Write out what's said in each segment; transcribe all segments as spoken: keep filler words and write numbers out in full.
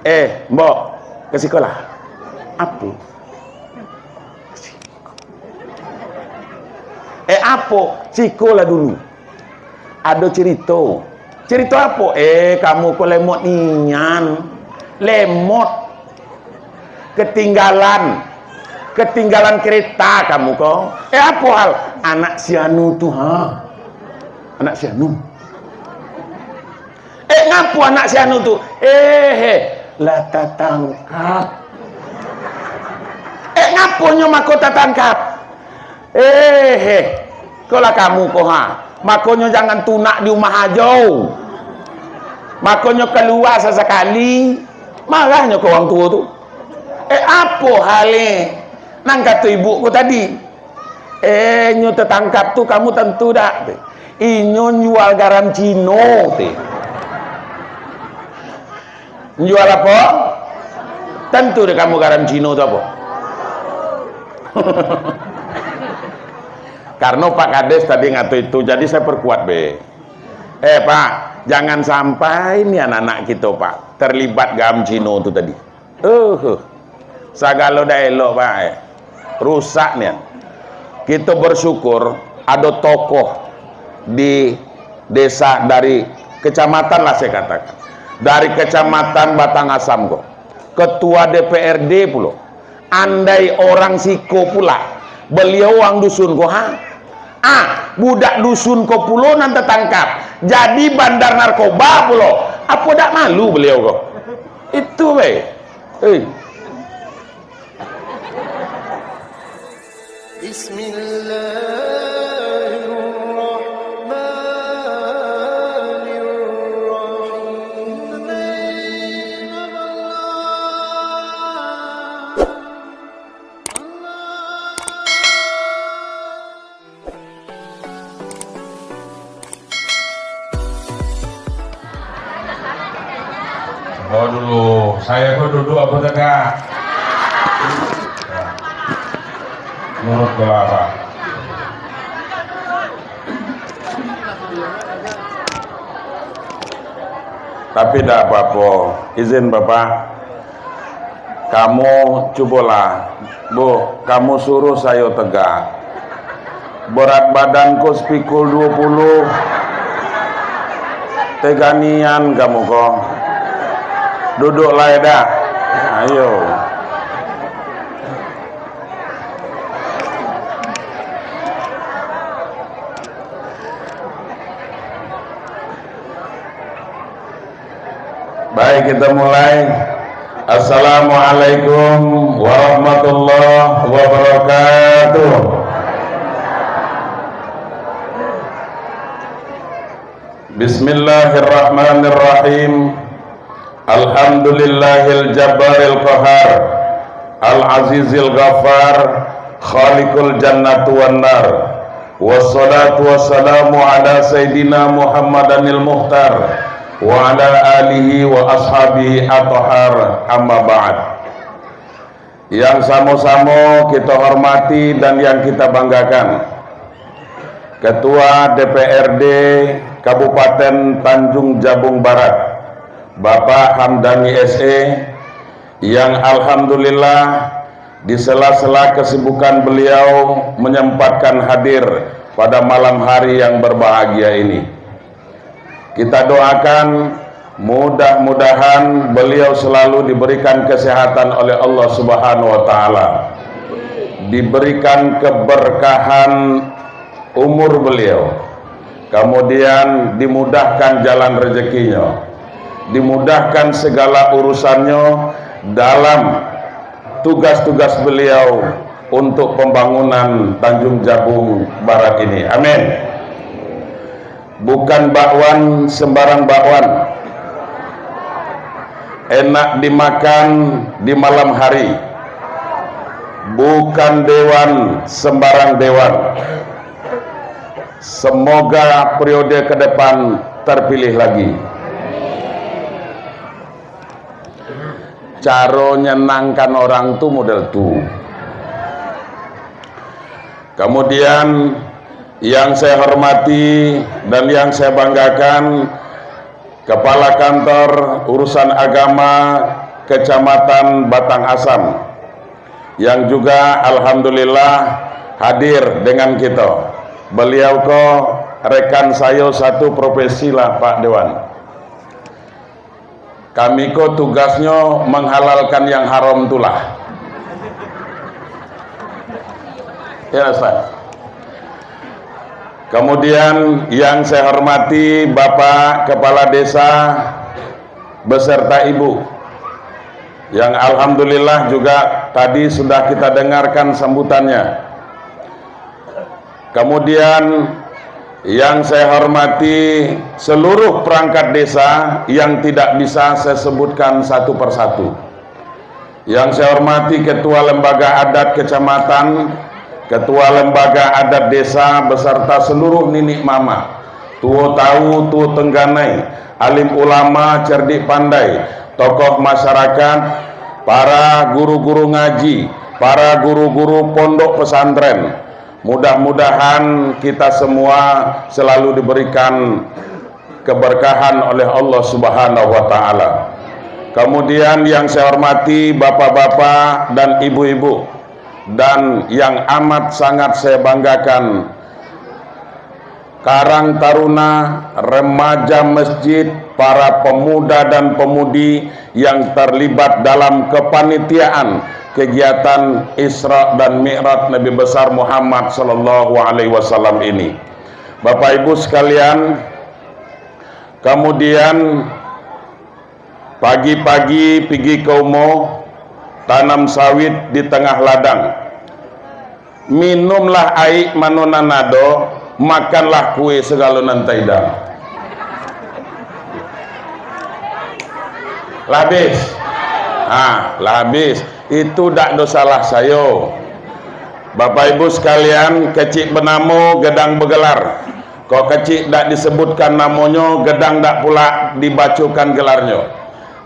"Eh, Mbok, ka sikolah." "Apo?" "Eh, apo?" "Sikolah dulu. Ado carito." "Carito apo?" "Eh, kamu ko lemot nian. Lemot. Katinggalan. Katinggalan kareta kamu ko." "Eh, apo hal?" "Anak si anu tu, ha. Anak si anu." "Eh, ngapo anak si anu tu?" "Eh, eh, lah tatangkap." "Eh, ngaponyo mako tatangkap?" "Eh, eh, ko lah kamu ko, ha. Makonyo jangan tunak di umah ajo. Makonyo kalua sasakali." Marahnyo ka urang tuo tu. "Eh, apo hal e? Nan kato ibuk ko tadi?" "Eh, nyo tatangkap tu kamu tantu dak?" "Inyo njual garam Cino," ti. "Njual apo?" "Tantu dek kamu garam Cino tu apo?" Karano Pak Kades tadi ngato itu, jadi saya perkuat be. Eh, Pak, jangan sampai ni anak-anak kito, Pak, terlibat garam Cino tu tadi. Uh, sagalo dak elok, Pak, eh. Rusak nian. Kito bersyukur ado tokoh di desa dari kecamatan lah saya katakan. Dari Kecamatan Batang Asam ko. Ketua D P R D pulo. Andai orang siko pula, beliau orang dusun ko, ha? Ah, budak dusun ko pulo nan tatangkap. Jadi bandar narkoba pulo. Apo dak malu beliau ko? Itu be. Eh. Bismillahirrahmanirrahim. Oh, dulu. Saya ko duduk apo tegak? Nurut ko lah, Pak. Tapi dak apo-apo. Izin, Bapak. Kamu cubolah, Bu, kamu suruh sayo tegak. Berat badan ko sepikul duo puluh. Tega nian kamu ko. Duduk lai dah. Ayo. Baik, kita mulai. Assalamualaikum warahmatullahi wabarakatuh. Bismillahirrahmanirrahim. Alhamdulillahil jabbaril qahar, al azizil ghafar, khaliqul jannati wan nar. Wassalatu wassalamu ala sayyidina Muhammadanil muhtar, wa ala alihi wa ashabihi athhar, amma ba'd. Yang samo-samo kita hormati dan yang kita banggakan, Ketua D P R D Kabupaten Tanjung Jabung Barat, Bapak Hamdani S E, yang alhamdulillah di sela-sela kesibukan beliau menyempatkan hadir pada malam hari yang berbahagia ini. Kita doakan, mudah-mudahan beliau selalu diberikan kesehatan oleh Allah Subhanahu wa Ta'ala, diberikan keberkahan umur beliau, kemudian dimudahkan jalan rezekinya, dimudahkan segala urusannya dalam tugas-tugas beliau untuk pembangunan Tanjung Jabung Barat ini. Amin. Bukan bakwan sembarang bakwan. Enak dimakan di malam hari. Bukan dewan sembarang dewan. Semoga periode ke depan terpilih lagi. Caro nyenangkan orang tu model tu. Kemudian, yang saya hormati dan yang saya banggakan, Kepala Kantor Urusan Agama Kecamatan Batang Asam, yang juga alhamdulillah hadir dengan kita. Beliau ko rekan sayo satu profesi lah, Pak Dewan. Kami ko tugasnyo menghalalkan yang haram tu lah. Ya, Ustaz. Kemudian yang saya hormati Bapak Kepala Desa beserta Ibu, yang alhamdulillah juga tadi sudah kita dengarkan sambutannya. Kemudian yang saya hormati seluruh perangkat desa yang tidak bisa saya sebutkan satu persatu. Yang saya hormati Ketua Lembaga Adat Kecamatan, Ketua Lembaga Adat Desa beserta seluruh niniak mamak, tuo tawu, tuo tengganai, alim ulama, cerdik pandai, tokoh masyarakat, para guru-guru ngaji, para guru-guru pondok pesantren. Mudah-mudahan kita semua selalu diberikan keberkahan oleh Allah Subhanahu wa Ta'ala. Kemudian yang saya hormati bapak-bapak dan ibu-ibu, dan yang amat sangat saya banggakan, Karang Taruna, remaja masjid, para pemuda dan pemudi yang terlibat dalam kepanitiaan kegiatan Isra dan Mi'raj Nabi Besar Muhammad sallallahu alaihi wasallam ini. Bapak Ibu sekalian, kemudian pagi-pagi pigi ka umo, tanam sawit di tangah ladang. Minumlah aik mano nan ado, makanlah kue sagalo nan taidang. Lah habis. Ha, lah habis. Itu dak do salah sayo. Bapak Ibu sekalian, kecik benamo, gedang begelar. Kok kecik dak disebutkan namonyo, gedang dak pulak dibacokan gelarnyo.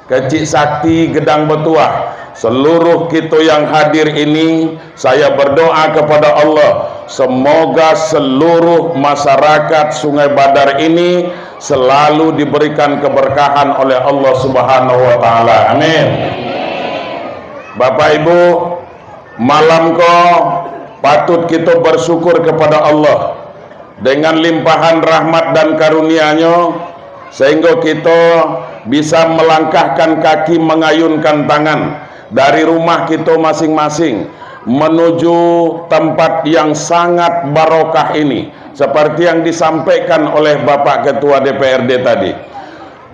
Kecik sakti, gedang batuah. Seluruh kito yang hadir ini, saya berdoa kepada Allah, semoga seluruh masyarakat Sungai Badar ini selalu diberikan keberkahan oleh Allah Subhanahu wa Ta'ala. Amin. Bapak Ibu, malam ko patut kito bersyukur kepada Allah dengan limpahan rahmat dan karunia-Nyo, sehingga kito bisa melangkahkan kaki, mengayunkan tangan dari rumah kito masing-masing menuju tempat yang sangat barokah ini, seperti yang disampaikan oleh Bapak Ketua D P R D tadi.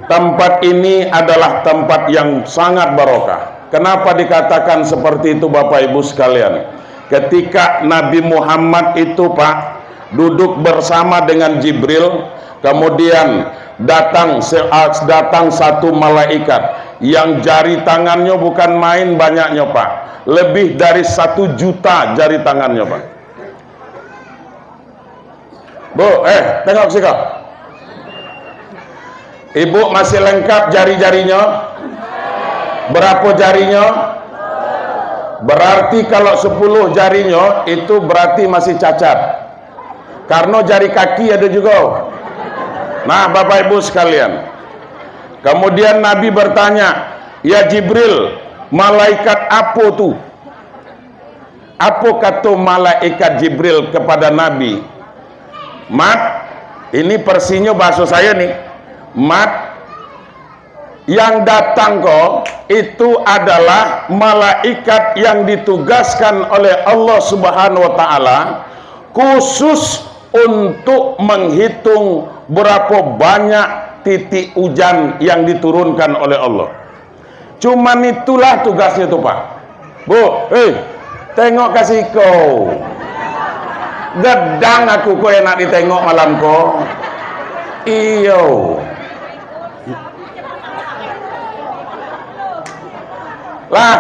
Tempat ini adalah tempat yang sangat barokah. Kenapa dikatakan seperti itu, Bapak Ibu sekalian? Ketika Nabi Muhammad itu, Pak, duduk bersama dengan Jibril, kemudian datang se-, datang satu malaikat yang jari tangannya bukan main banyaknya, Pak. Lebih dari satu juta jari tangannya, Pak. Bu, eh, tengok siko. Ibu masih lengkap jari-jarinyo? Berapo jarinyo? Berarti kalau sepuluh jarinyo, itu berarti masih cacat. Karno jari kaki ado jugo. Nah, Bapak Ibu sekalian. Kemudian Nabi bertanya, "Ya Jibril, malaikat apo tu?" Apo kato malaikat Jibril kepada Nabi? "Mat, ini persinyo bahaso sayo ni. Mat, yang datang ko itu adalah malaikat yang ditugaskan oleh Allah Subhanahu wa Ta'ala khusus untuk menghitung berapa banyak titik hujan yang diturunkan oleh Allah." Cuman itulah tugasnyo tu, Pak. Bu, hei, tengok ka siko. Gedang aku ko enak ditengok malam ko. Iyo. Lah,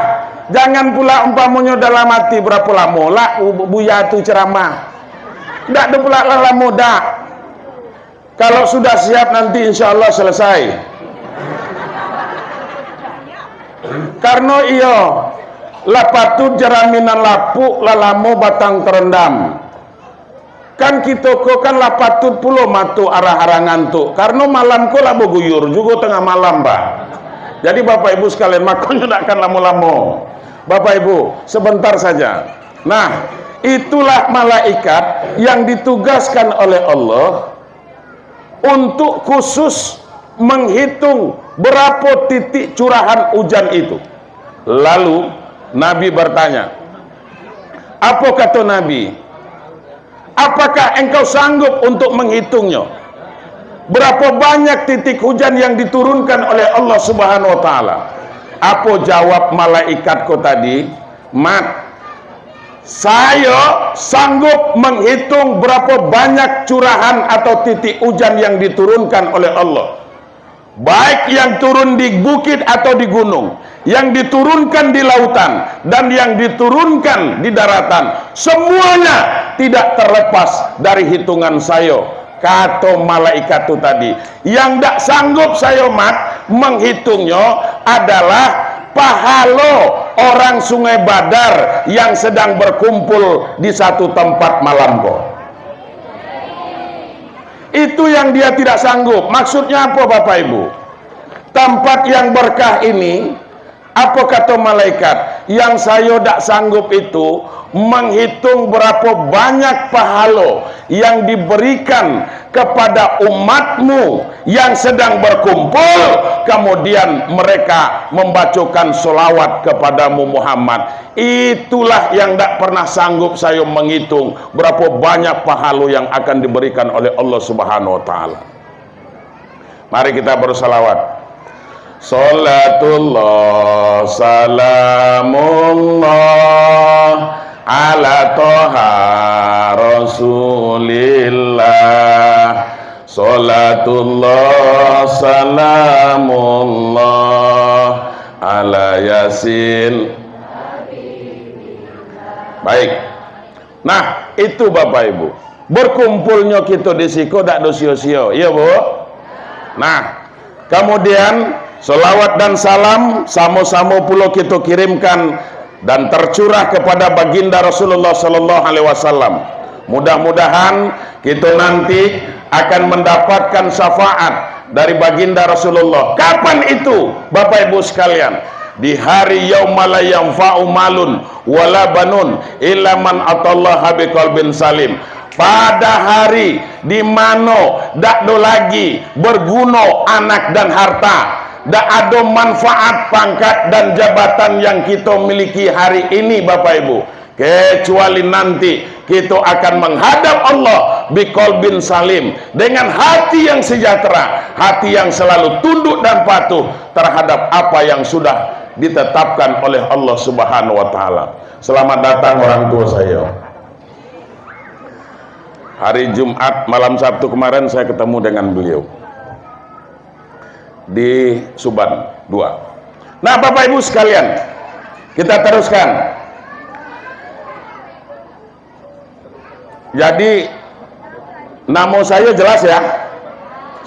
jangan pula umpamonyo dalam ati barapo lamo lah bu-, buya tu ceramah. Ndak ado pula lah lamo dak. Kalau sudah siap, nanti insya Allah selesai. Karno iyo, lah patut jeraminan lapuk, lah lamo batang terendam. Kan kito ko kan lah patut pulo mato arah-arahan tu, karano malam ko lah baguyur jugo tangah malam, Pak. Jadi, Bapak Ibu sekalian, makonyo dak akan lamo-lamo. Bapak Ibu, sebentar saja. Nah, itulah malaikat yang ditugaskan oleh Allah untuk khusus menghitung berapo titik curahan ujan itu. Lalu, Nabi bertanya, apo kato Nabi? Apakah engkau sanggup untuk menghitungnyo? Berapa banyak titik hujan yang diturunkan oleh Allah Subhanahu wa Ta'ala? Apo jawab malaikat ko tadi? Mat, sayo sanggup menghitung berapa banyak curahan atau titik hujan yang diturunkan oleh Allah, baik yang turun di bukit atau di gunung, yang diturunkan di lautan, dan yang diturunkan di daratan, semuanya tidak terlepas dari hitungan sayo, kato malaikat tu tadi. Yang dak sanggup sayo, Mat, menghitungnyo adalah pahalo orang Sungai Badar yang sedang berkumpul di satu tempat malam ko. Itu yang dia tidak sanggup. Maksudnya apa, Bapak Ibu? Tempat yang berkah ini, apa kato malaikat? Yang sayo dak sanggup itu menghitung berapa banyak pahalo yang diberikan kepada umatmu yang sedang berkumpul, kemudian mereka membacakan selawat kepadamu, Muhammad. Itulah yang dak pernah sanggup sayo menghitung berapa banyak pahalo yang akan diberikan oleh Allah Subhanahu wa Ta'ala. Mari kita bersalawat. Salatullah, salamullah, ala Toha Rasulillah. Salatullah, salamullah, ala Yasin. Baik. Nah, itu Bapak Ibu. Berkumpulnyo kito di siko dak do sio-sio, iyo, Bu? Nah, kemudian, salawat dan salam samo-samo pulo kito kirimkan dan tercurah kepada Baginda Rasulullah sallallahu alaihi wasallam. Mudah-mudahan kito nanti akan mendapatkan syafaat dari Baginda Rasulullah. Kapan itu, Bapak Ibu sekalian? Di hari yauma la yanfa'u malun wala banun illa man atallaha biqalbin salim. Pada hari di mano dak do lagi berguno anak dan harta, dak ado manfaat pangkat dan jabatan yang kito miliki hari ini, Bapak Ibu, kecuali nanti kito akan menghadap Allah biqalbin salim, dengan hati yang sejahtera, hati yang selalu tunduk dan patuh terhadap apa yang sudah ditetapkan oleh Allah Subhanahu wa Ta'ala. Selamat datang orang tua saya. Hari Jumat, malam Sabtu kemarin saya ketemu dengan beliau di Suban dua. Nah, Bapak Ibu sekalian, kita teruskan. Jadi, namo sayo jelas, ya?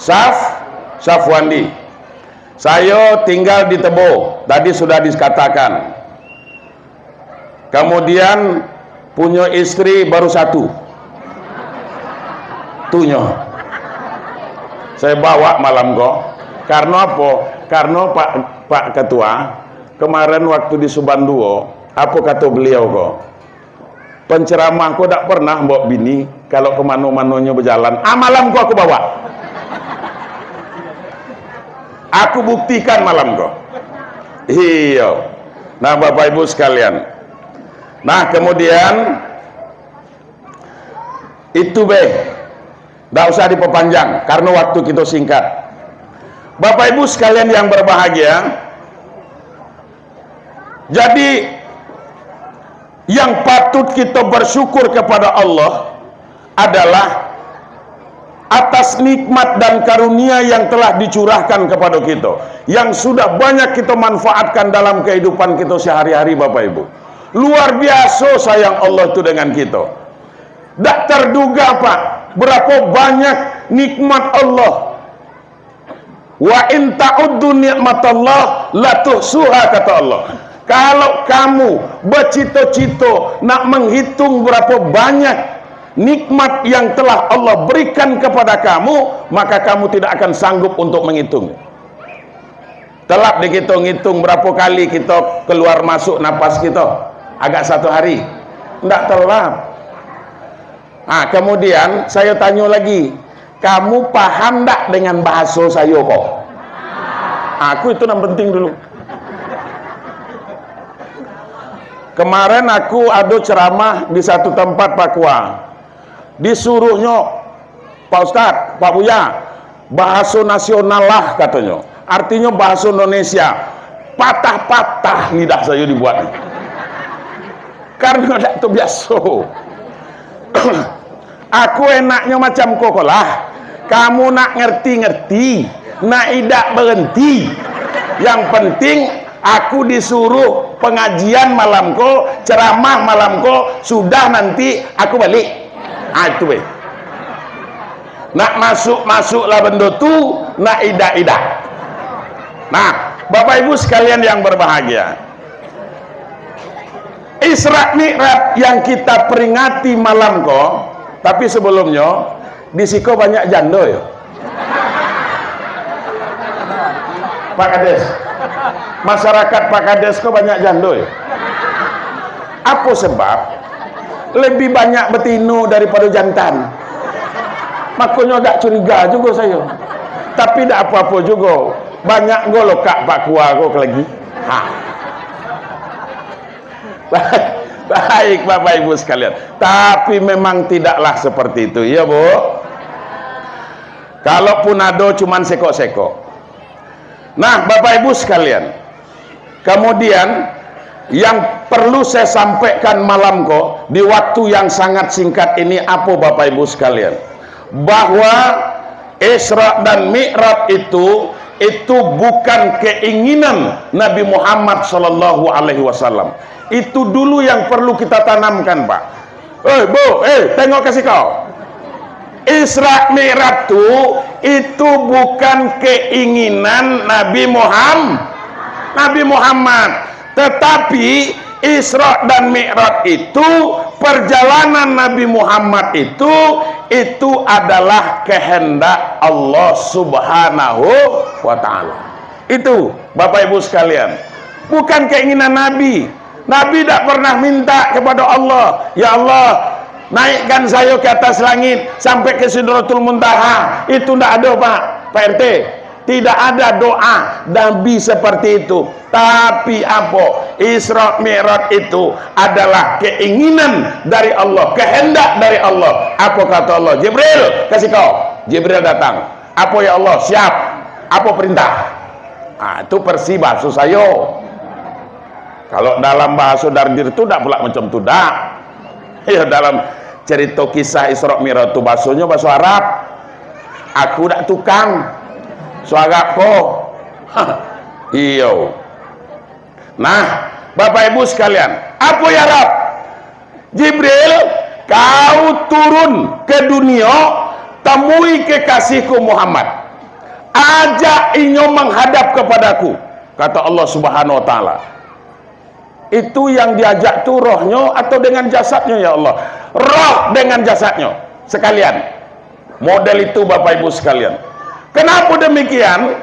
Saf, Safwandi. Sayo tinggal di Tebo, tadi sudah dikatakan. Kemudian, punyo istri baru satu. Tunyo. Saya bawa malam ko. Karena apa? Karena Pak, Pak Ketua, kemarin waktu di Suban dua, apa kata beliau ko? Penceramah ko dak pernah bawa bini, kalau kemano-manonyo berjalan. Ah, malam ko aku bawa. Aku buktikan malam ko. Iyo. Nah, Bapak Ibu sekalian. Nah, kemudian itu be. Dak usah diperpanjang, karena waktu kita singkat. Bapak Ibu sekalian yang berbahagia, jadi yang patut kita bersyukur kepada Allah adalah atas nikmat dan karunia yang telah dicurahkan kepada kita, yang sudah banyak kita manfaatkan dalam kehidupan kita sehari-hari, Bapak Ibu. Luar biasa sayang Allah itu dengan kita. Dak terduga, Pak, berapa banyak nikmat Allah. "Wa in ta'uddu ni'matallah la tuhsuha," kata Allah. Kalau kamu bercita-cita nak menghitung berapa banyak nikmat yang telah Allah berikan kepada kamu, maka kamu tidak akan sanggup untuk menghitung. Telap dikito ngitung barapo kali kito kaluar masuak napas kito? Agak satu hari? Ndak telap. Ha, kemudian, sayo tanyo lagi, kamu paham ndak dengan bahaso sayo ko? Aku itu nan penting dulu. Kemarin aku ado ceramah di satu tempat, Pak Kua. Disuruhnyo, "Pak Ustaz, Pak Buya, bahaso nasional lah," katonyo. Artinyo bahaso Indonesia. Patah-patah lidah sayo dibuat. Karano dak tabiaso. Aku enaknyo macam ko ko lah. Kamu nak ngerti-ngerti, nak idak berenti. Yang penting, aku disuruh pengajian malam ko, ceramah malam ko, sudah nanti aku balik. Ha, itu be. Nak masuk-masuklah bendo tu, nak idak-idak. Nah, Bapak Ibu sekalian yang berbahagia, Isra Mi'raj yang kita peringati malam ko, tapi sebelumnyo, di siko banyak jando yo. Pak Kades, masyarakat Pak Kades ko banyak jando yo. Apo sebab? Lebih banyak betino daripado jantan. Makonyo dak curiga jugo sayo. Tapi dak apo-apo jugo. Banyak golokak Pak Kua ko lagi. Ha. Baik, Bapak Ibu sekalian. Tapi memang tidaklah seperti itu, ya, Bu? Kalaupun ado, cuman sekok-sekok. Nah, Bapak Ibu sekalian, kemudian yang perlu saya sampaikan malam ko, di waktu yang sangat singkat ini, apo, Bapak Ibu sekalian? Bahwa Isra dan Mi'raj itu, itu bukan keinginan Nabi Muhammad sallallahu alaihi wasallam. Itu dulu yang perlu kita tanamkan, Pak. Eh, Bu, eh, tengok ka siko. Isra Mi'raj tu, itu bukan keinginan Nabi Muham-, Nabi Muhammad. Tetapi, Isra dan Mi'raj itu, perjalanan Nabi Muhammad itu, itu adalah kehendak Allah Subhanahu wa Ta'ala. Itu, Bapak Ibu sekalian, bukan keinginan Nabi. Nabi dak pernah minta kepada Allah, "Ya Allah, naikkan sayo ke atas langit, sampai ke Sidratul Muntaha." Itu ndak ado, Pak, Pak R T. Tidak ada doa Nabi seperti itu. Tapi apo? Isra Mi'raj itu adalah keinginan dari Allah, kehendak dari Allah. Apo kata Allah? "Jibril, ka siko." Jibril datang. "Apo, ya Allah?" "Siap." "Apo perintah?" Ah, itu versi bahaso sayo. Kalau dalam bahaso Dardir tu dak pula macam tu, dak. Ya, dalam cerita kisah Isra Mi'raj tu, bahasonyo bahaso Arab. Aku dak tukang. Bahaso Arab ko. Iyo. Nah, Bapak Ibu sekalian, apo ya Arab? "Jibril, kau turun ke dunia, temui kekasihku Muhammad. Ajak inyo menghadap kepadaku," kata Allah Subhanahu wa Ta'ala. Itu yang diajak tu rohnyo atau dengan jasadnyo, ya Allah? Roh dengan jasadnyo sekalian. Model itu, Bapak Ibu sekalian. Kenapa demikian?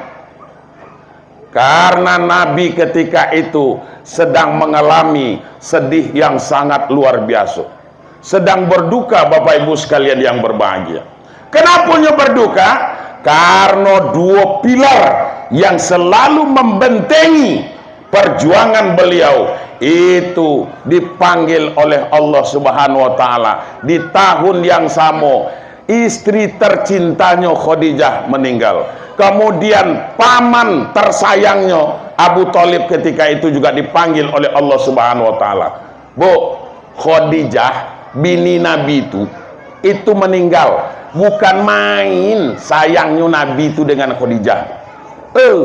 Karena Nabi ketika itu sedang mengalami sedih yang sangat luar biasa. Sedang berduka, Bapak Ibu sekalian yang berbahagia. Kenapa nyo berduka? Karena dua pilar yang selalu membentengi perjuangan beliau itu dipanggil oleh Allah Subhanahu wa Ta'ala di tahun yang sama. Istri tercintanyo Khadijah meninggal. Kemudian paman tersayangnyo Abu Thalib ketika itu juga dipanggil oleh Allah Subhanahu wa Ta'ala. Bu, Khadijah, bini Nabi tu, itu meninggal. Bukan main sayangnyo Nabi tu dengan Khadijah. Eh,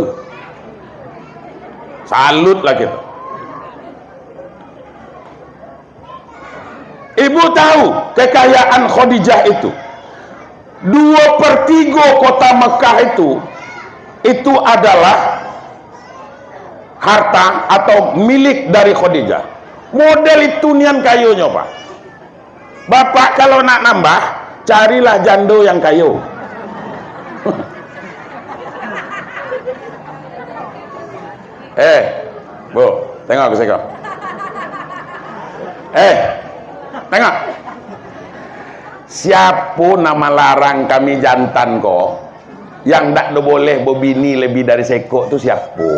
salut lah kito. Ibu tahu kekayaan Khadijah itu? Dua per tiga kota Mekah itu, itu adalah harta atau milik dari Khadijah. Model itu nian kayonyo, Pak. Bapak kalau nak nambah, carilah jando yang kayo. Eh, Bu, tengok ka siko. Eh, tengok. Siapo nan malarang kami jantan ko? Yang ndak do boleh babini labiah dari sekok tu siapo?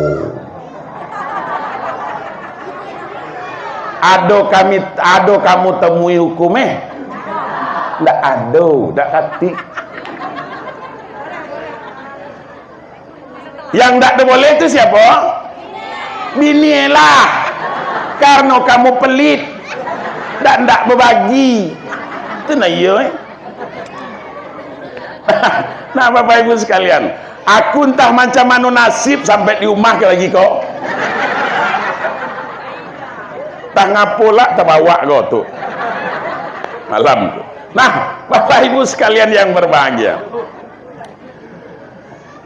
Ado kami, ado kamu temui hukum, eh? Ndak ado, ndak katik. Yang ndak do boleh tu siapo? Bini lah. Karno kamu pelit. Ndak, ndak babagi. Tu nah iyo, eh. Nah, Bapak Ibu sekalian, aku entah macam mano nasib sampai di rumah ka lagi ko. Entah ngapo lah tabawak ko tu. Malam tu. Nah, Bapak Ibu sekalian yang berbahagia.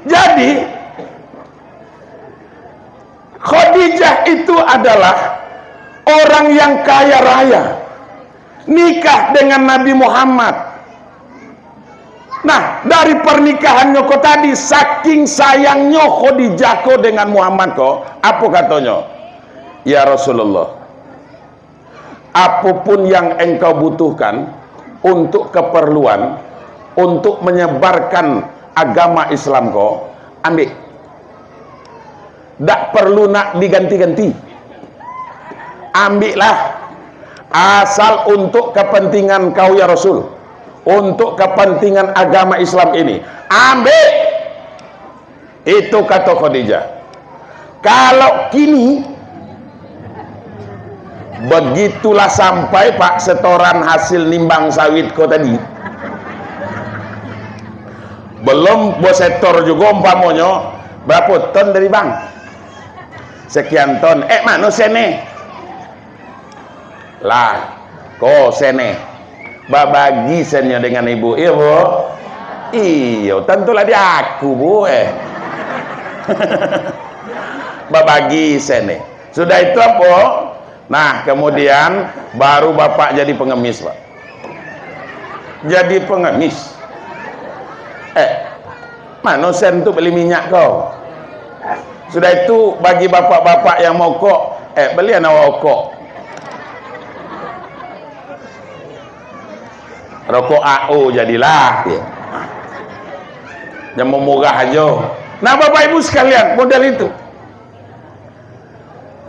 Jadi, Khadijah itu adalah orang yang kaya raya, nikah dengan Nabi Muhammad. Nah, dari parnikahannyo ko tadi, saking sayangnyo Khadijah ko dengan Muhammad ko, apo katonyo? "Ya Rasulullah, apo pun yang engkau butuhkan untuk keperluan, untuk menyebarkan agama Islam ko, ambiak. Dak perlu nak diganti-ganti. Ambiaklah, asal untuk kepentingan kau, ya Rasul, untuk kepentingan agama Islam ini. Ambiak!" Itu kato Khadijah. Kalau kini, begitulah sampai, Pak, setoran hasil nimbang sawit ko tadi. Belum basetor jugo umpamonyo, berapo ton dari bank? Sekian ton. Eh, mano sen e? Lah, ko sen e. Babagi sennyo dengan ibu, iyo, Bu? Iyo, tantulah di aku, Bu, eh. Babagi sen e. Sudah itu apo? Nah, kemudian baru bapak jadi pengemis, Pak. Jadi pengemis. Eh, mano sen tu beli minyak kau? Sudah itu, bagi bapak-bapak yang maokok, eh, belian awak okok. Rokok A O jadilah, ya. Yang murah ajo. Nah, Bapak Ibu sekalian, model itu.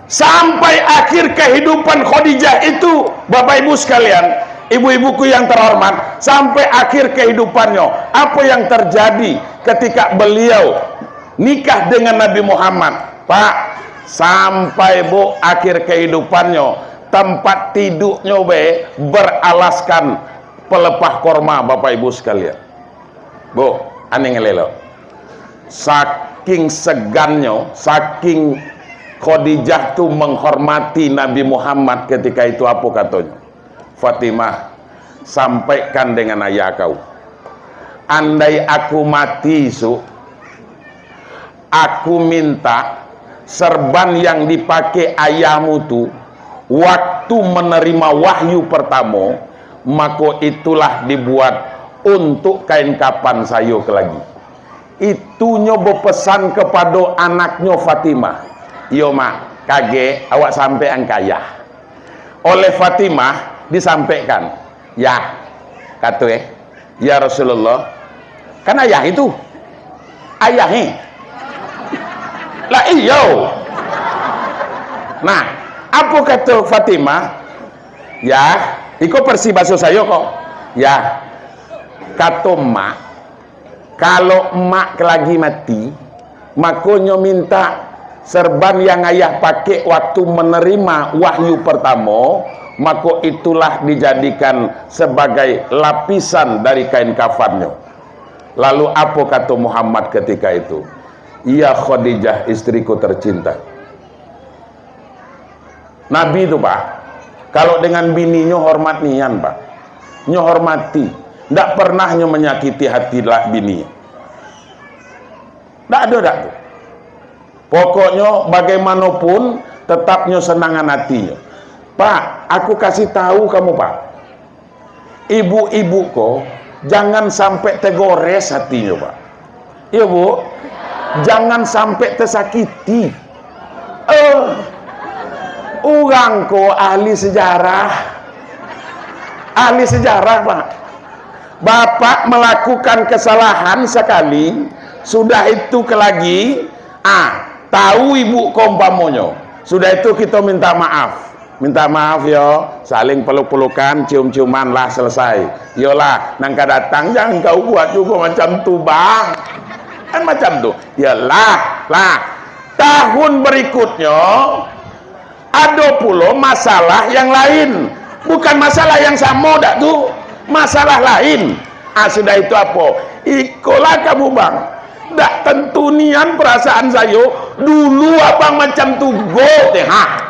Sampai akhir kehidupan Khadijah itu, Bapak Ibu sekalian, ibu-ibuku yang terhormat, sampai akhir kehidupannyo, apa yang terjadi ketika beliau nikah dengan Nabi Muhammad? Pak, sampai, Bu, akhir kehidupannyo, tempat tiduknyo be beralaskan pelepah korma, Bapak Ibu sekalian. Bu, aneh ngalelo. Saking segannyo, saking Khadijah tu menghormati Nabi Muhammad ketika itu, apo katonyo? "Fatimah, sampaikan dengan ayah kau. Andai aku mati isuk, aku minta serban yang dipakai ayahmu tu waktu menerima wahyu pertamo, mako itulah dibuat untuk kain kapan sayo kelagi." Itunyo bepesan kepada anaknyo Fatimah. "Iyo, Mak, kagek awak sampaikan ka ayah." Oleh Fatimah disampaikan, "Yah," kato e, "Ya Rasulullah, kan ayah itu, ayah e." "Lah iyo." Nah, apo kato Fatimah? "Yah, iko versi baso sayo ko. Yah," kato Mak, "kalau emak lagi mati, mako nyo minta serban yang ayah pakek waktu menerima wahyu pertamo, mako itulah dijadikan sebagai lapisan dari kain kafannyo." Lalu apo kato Muhammad ketika itu? "Ya Khadijah, istriku tercinta." Nabi tu, Pak, kalau dengan bininyo hormat nian, Pak. Nyo hormati. Ndak pernah nyo menyakiti hati lah bini. Ndak ado, ndak tu. Pokoknyo, bagaimanopun, tetap nyo senangan hatinyo. Pak, aku kasih tahu kamu, Pak. Ibu-ibu ko, jangan sampai tegores hatinyo, Pak. Iyo, Bu. Jangan sampai tesakiti. Eh, urang ko ahli sejarah. Ahli sejarah, Pak. Bapak melakukan kesalahan sekali, sudah itu ke lagi, ah, tahu ibu ko umpamonyo. Sudah itu kita minta maaf. Minta maaf yo, saling peluk-pelukan, cium-ciuman, lah selesai. Iyolah, nan ka datang jangan kau buat juga macam tu, Bang. Kan macam tu. Iyolah, lah. Tahun berikutnya, ado pulo masalah yang lain. Bukan masalah yang samo dak tu. Masalah lain. Ah, sudah itu apo? Ikolah kamu, Bang. Dak tentu nian perasaan sayo. Dulu abang macam tu, go deh, ha.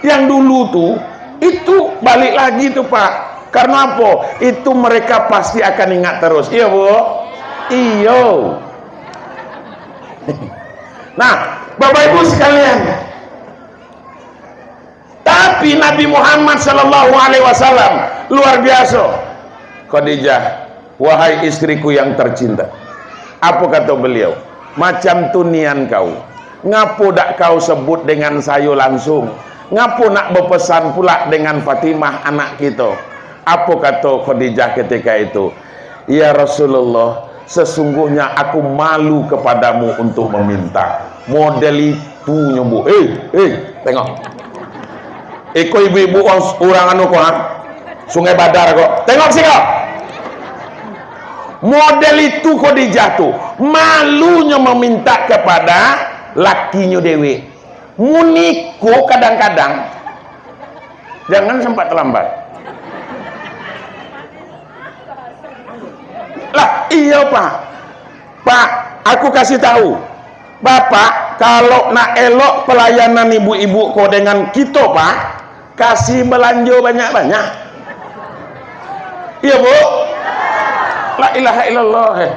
Yang dulu tu, itu balik lagi tu, Pak. Karena apo? Itu mereka pasti akan ingat terus. Iyo, Bu? Iyo. Nah, Bapak Ibu sekalian, tapi Nabi Muhammad sallallahu alaihi wasallam luar biasa. Khadijah, wahai istriku yang tercinta, apo kato beliau? Macam tu nian kau. Ngapo dak kau sebut dengan sayo langsung? Ngapo nak bepesan pula dengan Fatimah anak kito? Apo kato Khadijah ketika itu? Ya Rasulullah, sesungguhnya aku malu kepadamu untuk meminta. Model itu nyo, Bu. Eh, eh, tengok. Iko ibu-ibu urang, urang anu ko, ha? Sungai Badar ko. Tengok siko. Model itu Khadijah tu, malunyo meminta kepada lakinyo dewek. Mun iko kadang-kadang, jangan sampai terlambat. Lah, iyo, Pak. Pak, aku kasih tahu. Bapak, kalau nak elok pelayanan ibu-ibu ko dengan kito, Pak, kasih belanjo banyak-banyak. Iyo, Bu? La ilaha illallah, eh.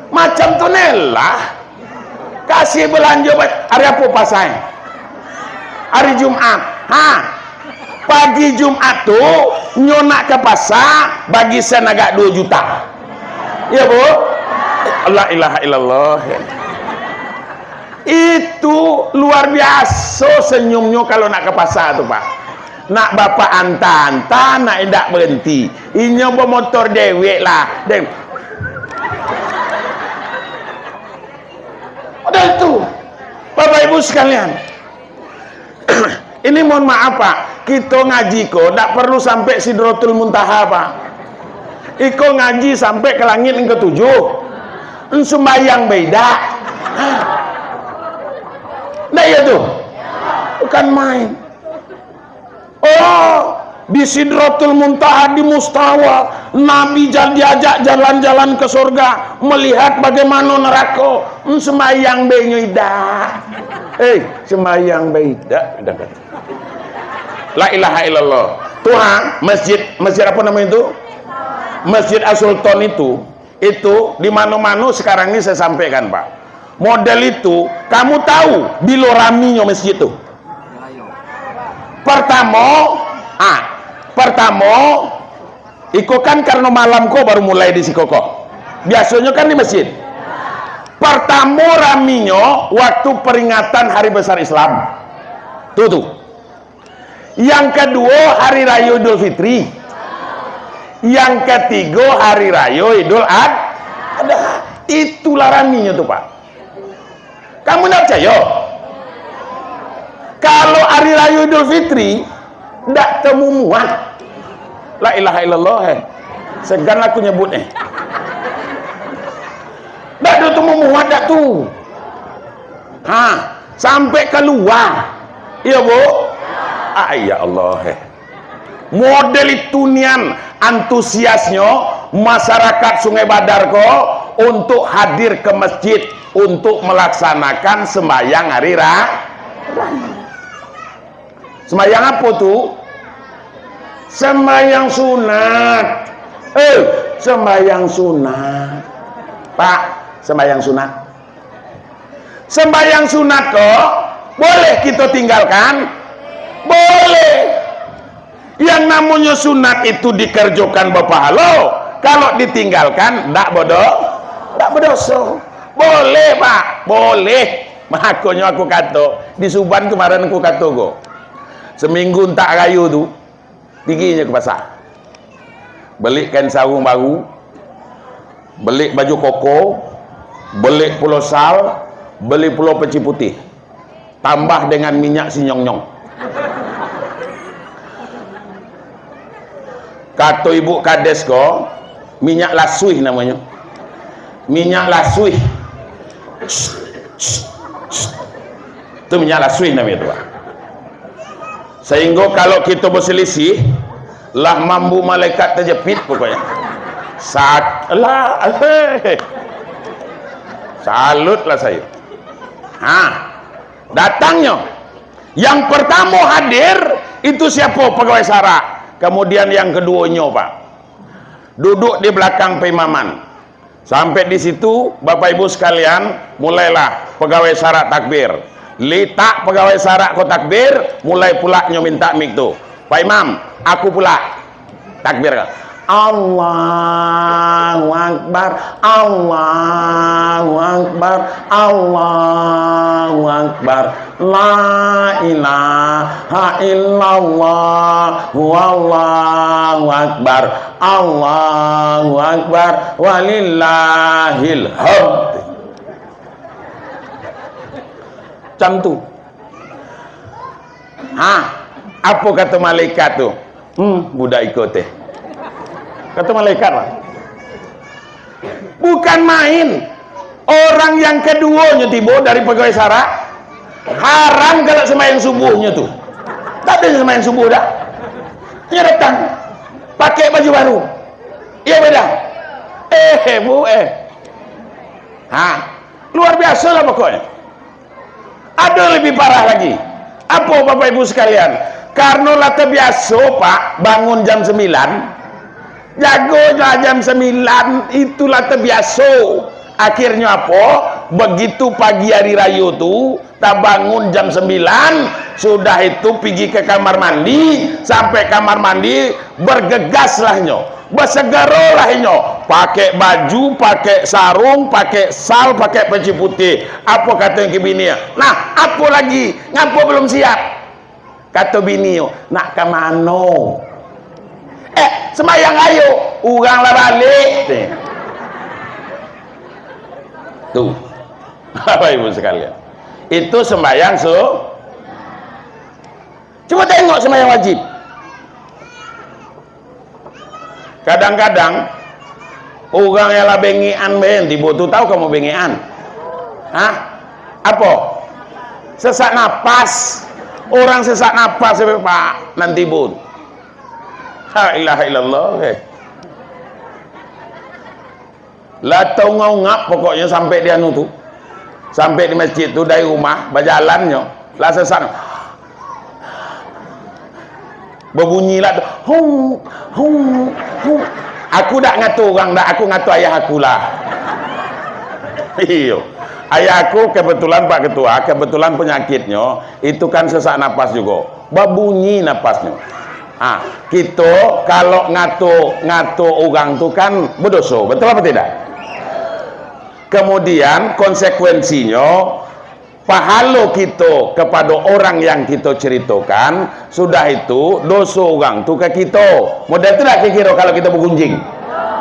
Macam tu nelah. Kasih belanjo ba-, hari apo pasai? Hari Jumat. Ha. Pagi Jumat tu, nyo nak ka pasa, bagi sen agak duo juta. Iyo, Bu? La ilaha illallah. Itu luar biaso senyumnyo kalau nak ka pasa tu, Pak. Nak bapak anta-anta, nak indak berenti. Inyo bamotor dewek lah. Dem. Model tu, Bapak Ibu sekalian. Ini mohon maaf, Pak. Kito ngaji ko ndak perlu sampai Sidratul Muntaha, Pak. Iko ngaji sampai ke langit yang ketujuh. Sumbayang baidak. Ndak iyo tu? Bukan main. Oh, di Sidratul Muntaha, di Mustawa, Nabi jal-, diajak jalan-jalan ke surga, melihat bagaimana neraka. Hmm, sembahyang be nyo idak. Eh, sembahyang be idak, idak. La ilaha illallah. Tuh, ha, masjid, masjid apa namanya itu? Masjid As-Sultan itu. Itu di mano-mano sekarang ini saya sampaikan, Pak. Model itu, kamu tahu bilo raminyo masjid tu? Pertamo, ah, pertamo, iko kan karena malam ko baru mulai di siko ko. Biasonyo kan di masjid. Pertamo raminyo waktu peringatan hari besar Islam. Tuh, tuh. Yang kaduo, Hari Rayo Idul Fitri. Yang katigo, Hari Rayo Idul Ad-, Adha. Itulah raminyo tu, Pak. Kamu ndak picayo? Kalau Hari Rayo Idul Fitri, ndak temu muat. La ilaha illallah, eh. Segan aku nyebut, eh. Ndak temu muat dak tu. Ha, sampai kalua. Iyo, Bu? Ah, ya Allah, eh. Model itu nian antusiasnyo masyarakat Sungai Badar ko untuk hadir ke masjid untuk melaksanakan sembahyang hari ra-, raya. Sembahyang apo tu? Sembahyang sunat. Eh, sembahyang sunat. Pak, sembahyang sunat. Sembahyang sunat ko boleh kito tinggalkan? Boleh. Yang namonyo sunat itu dikerjokan bapahalo, kalau ditinggalkan, dak bodo-, dak bodoso. Boleh, Pak, boleh. Makonyo aku kato, di Suban kemarin aku kato ko, seminggu antak rayo tu, pigi nyo ka pasa. Beli kain sarung baru, beli baju koko, beli pulo sal, beli pulo peci putih. Tambah dengan minyak sinyong-nyong. Kato ibu kades ko, minyak lasuih namonyo. Minyak lasuih. Tu minyak lasuih namonyo tu, Pak. Sahinggo kalau kito baselisih, lah mambu malaikat tajepit pokoknyo. Sak-, lah, salut lah sayo. Ha, datangnyo. Yang pertamo hadir, itu siapo? Pagawai syarak. Kamudian yang kaduonyo, Pak, duduk di balakang paimaman. Sampai di situ, Bapak Ibu sakalian, mulailah pagawai syarak takbir. Litak pagawai syarak ko takbir, mulai pulak nyo mintak mik tu. Pak Imam, aku pulak. Takbir. Allahu Akbar, Allahu Akbar, Allahu Akbar. La ilaha illallah, wallahu akbar, Allahu akbar, walillahil hamd. Cam tu. Ha, apo kato malaikat tu? Hmm, budak iko teh. Kato malaikat lah. Bukan main. Orang yang kaduonyo tibo dari pagawai syarak, haram kalau sambahyang subuhnyo tu. Tak ado sambahyang subuh dah. Inyo datang, pakai baju baru. Iyo beda. Eh, bu, eh. Ha, luar biaso lah pokoknyo. Ado labiah parah lagi. Apo, Bapak Ibu sekalian? Karano lah tabiaso, Pak, bangun jam sambilan, jago lah jam sambilan, itulah tabiaso. Akhirnyo apo? Begitu pagi hari rayo tu, tabangun jam sambilan, sudah itu pigi ka kamar mandi, sampai kamar mandi, bergegaslah nyo. Basagarolah inyo, pakai baju, pakai sarung, pakai sal, pakai peci putih. Apo kato inyo ka bini? Nah, apo lagi? Ngapo belum siap? Kato bini, nak ka mano? Eh, sembahyang ayo, urang lah balik. Tu. Bapak Ibu sekalian. Itu sembahyang su-, Cubo tengok sembahyang wajib. Kadang-kadang, urang yang lah bengekan bae nan tibo tu, tahu kamu bengekan? Hah? Apo? Sesak napas. Urang sesak napas sampai, Pak, nan tibo tu. La ilaha illallah, eh. Lah taungap-ungap pokoknyo sampai di anu tu. Sampai di masjid tu dari rumah, bajalannyo. Lah sasak. Babunyi lah tu. Hung, hung, hung. Aku dak ngato urang dak, aku ngato ayah aku lah. Iyo. Ayah aku kebetulan, Pak Ketua, kebetulan penyakitnyo itu kan sesak napas jugo. Babunyi napasnyo. Ha, kito kalau ngato, ngato urang tu kan badoso, betul apa tidak? Kemudian konsekuensinyo, pahalo kito kapado orang yang kito ceritokan, sudah itu doso urang tu ka kito. Model tu dak kiro-kiro kalau kito bagunjing?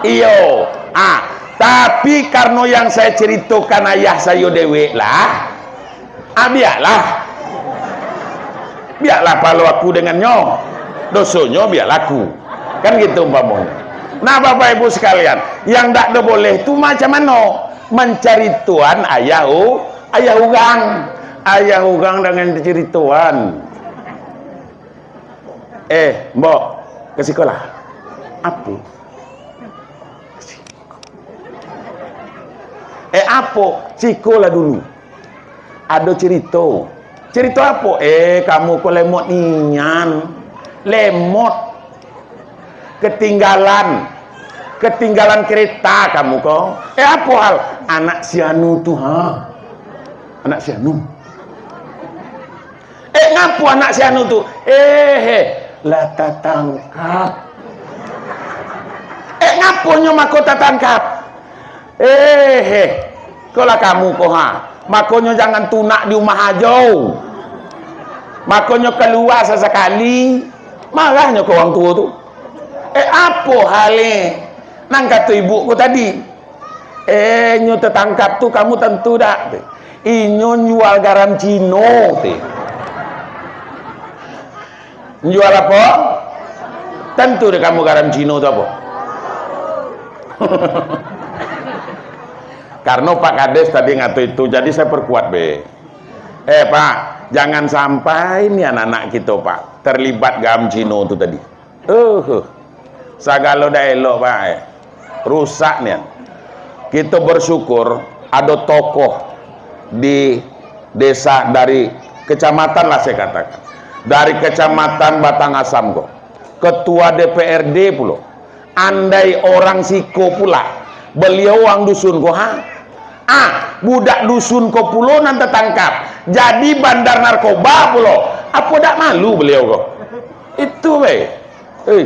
Iyo. Ha, tapi karano yang saya ceritokan ayah sayo dewek lah, Ah, biaklah. Biaklah pahalo aku dengannyo. Dosonyo biaklah aku. Kan gitu umpamonyo. Nah, Bapak Ibu sekalian, yang dak do boleh tu macam mano? Mancaritoan ayah u-, ayah urang. Ayah urang dengan dicaritoan. Eh, Mbok, ka sikolah. Apo? Eh, apo? Sikolah dulu. Ado cerito. Cerito apo? Eh, kamu ko lemot nian. Lemot. Ketinggalan. Ketinggalan kereta kamu ko. Eh, apo hal? Anak si anu tu, ha. Anak si anu. Eh, ngapo anak si anu tu? Eh, eh, Lah tatangkap. Eh, ngaponyo mako tatangkap? Eh, eh, ko lah kamu ko, ha. Makonyo jangan tunak di umah ajo. Makonyo kalua sasakali. Marahnyo ko urang tuo tu. Eh, apo hal e? Nan kato ibu ko tadi. Eh, nyo tatangkap tu kamu tantu dak? Inyo jual garam Cino, te. Jual apo? Tantu dek kamu garam Cino tu apo? Karno Pak Kades tadi ngato itu, jadi saya perkuat be. Eh, Pak, jangan sampai ni anak-anak kito, Pak, terlibat garam Cino tu tadi. Uh, sagalo dak elok, Pak, eh. Rusak nian. Kito bersyukur ado tokoh di desa dari kecamatan lah saya katakan. Dari Kecamatan Batang Asam ko. Ketua D P R D pulo. Andai orang siko pula, beliau orang dusun ko, ha? Ah, budak dusun ko pulo nan tatangkap. Jadi bandar narkoba pulo. Apo dak malu beliau ko? Itu be. Hei.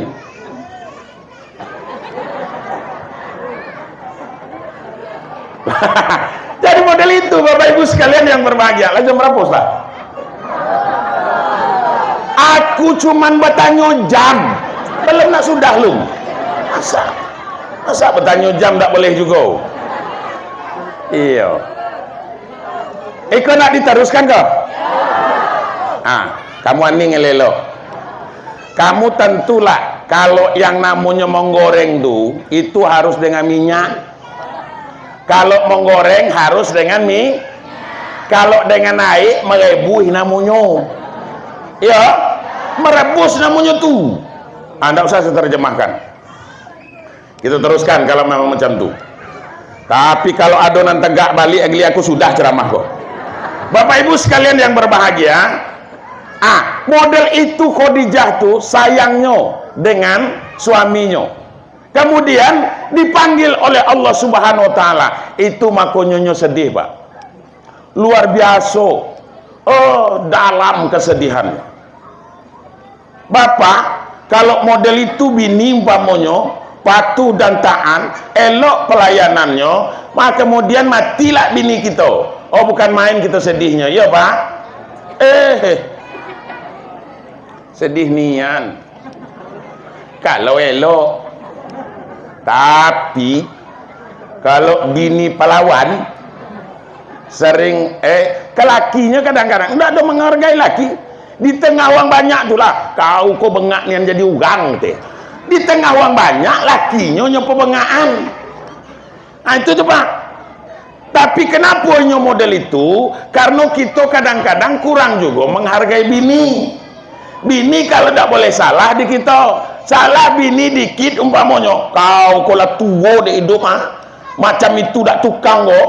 Jadi model itu, Bapak Ibu sekalian yang berbahagia. Lah jam berapa, Ustaz? Aku cuman bertanyo jam. Belum nak sudah lu. Masa, masa bertanyo jam tak boleh juga? Iyo. Iko nak diteruskan ko? Ah, kamu aning elok. Kamu tantulah, kalau yang namonyo menggoreng tu, itu harus dengan minyak. Kalau menggoreng harus dengan mi-, kalau dengan aek, merebuih namonyo. Iyo, merebus namonyo tu. Ah, ndak usah saya terjemahkan. Kita teruskan kalau memang macam tu. Tapi kalau ado nan tegak balik, agli aku sudah ceramah ko. Bapak Ibu sekalian yang berbahagia, ah, model itu Khadijah tu sayangnyo dengan suaminyo. Kemudian dipanggil oleh Allah Subhanahu wa Ta'ala. Itu makonyo nyo sedih, Pak. Luar biaso. Oh, dalam kesedihan. Bapak, kalau model itu bini umpamonyo, patuh dan taat, elok pelayanannyo, maka kemudian matilah bini kito. Oh, bukan main kito sedihnyo. Iyo, Pak? Eh, sedih nian. Kalau elok. Tapi, kalau bini palawan, sering, eh, ka lakinyo kadang-kadang ndak ado manghargai laki. Di tengah urang banyak tu lah, "Kau ko bengak nian jadi urang," teh. Di tengah urang banyak, lakinyo nyo pabengakan. Ah, itu tu, Pak. Tapi, kenapo inyo model itu? Karno kito kadang-kadang kurang jugo manghargai bini. Bini kalau dak boleh salah di kito, salah bini dikit umpamonyo, "Kau ko lah tuo dek iduik, ah. Macam itu dak tukang ko.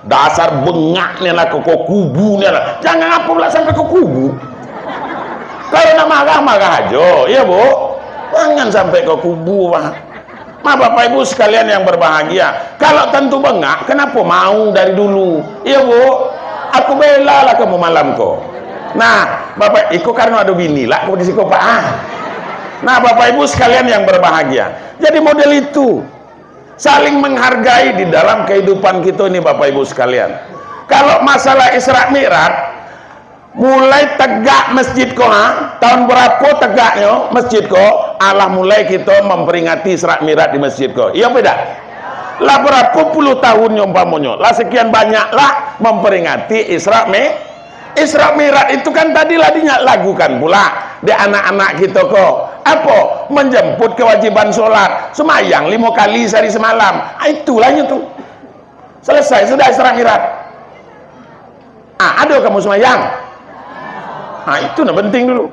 Dasar bengak nian lah ko, ko kubu nian lah." Jangan apo pula sampai ko kubu. Kalau nak marah, marah ajo, iyo, Bu? Jangan sampai ko kubu, Pak. Nah, Bapak Ibu sekalian yang berbahagia, kalau tantu bengak, kenapo mau dari dulu? Iyo, Bu? Aku bela lah kamu malam ko. Nah, Bapak, iko karno ado bini lah ko di siko, Pak, ah. Nah, Bapak Ibu sekalian yang berbahagia, jadi model itu, saling menghargai di dalam kehidupan kito ini, Bapak Ibu sekalian. Kalau masalah Isra Mi'raj, mulai tegak masjid ko, ha? Tahun barapo tegaknyo masjid ko? Alah mulai kito mamperingati Isra Mi'raj di masjid ko. Iyo apo indak? Lah barapo puluah tahunnyo umpamonyo? Lah sekian banyak lah mamperingati Isra Mi-, Isra Mi'raj itu kan tadi lah dilagukan pula dek anak-anak kito ko. Apo? Menjemput kewajiban solat. Sumayang limo kali sahari samalam. Ah, itulah inyo tu. Selesai sudah Isra Mi'raj. Ah, ado kamu sumayang? Ah, itu nan penting dulu.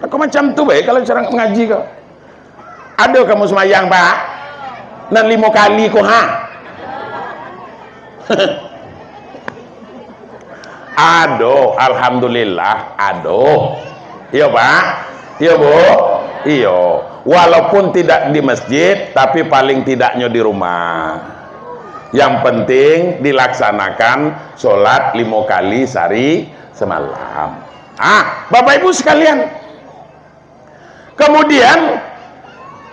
Aku macam tu bae kalau cara mangaji ko. Ado kamu sumayang, Pak? Nan limo kali ko, ha? Ado, alhamdulillah, ado. Iyo, Pak? Iyo, Bu? Iyo. Walaupun tidak di masjid, tapi paling tidaknyo di rumah. Yang penting dilaksanakan solat limo kali sahari samalam. Ah, Bapak Ibu sekalian, Kemudian,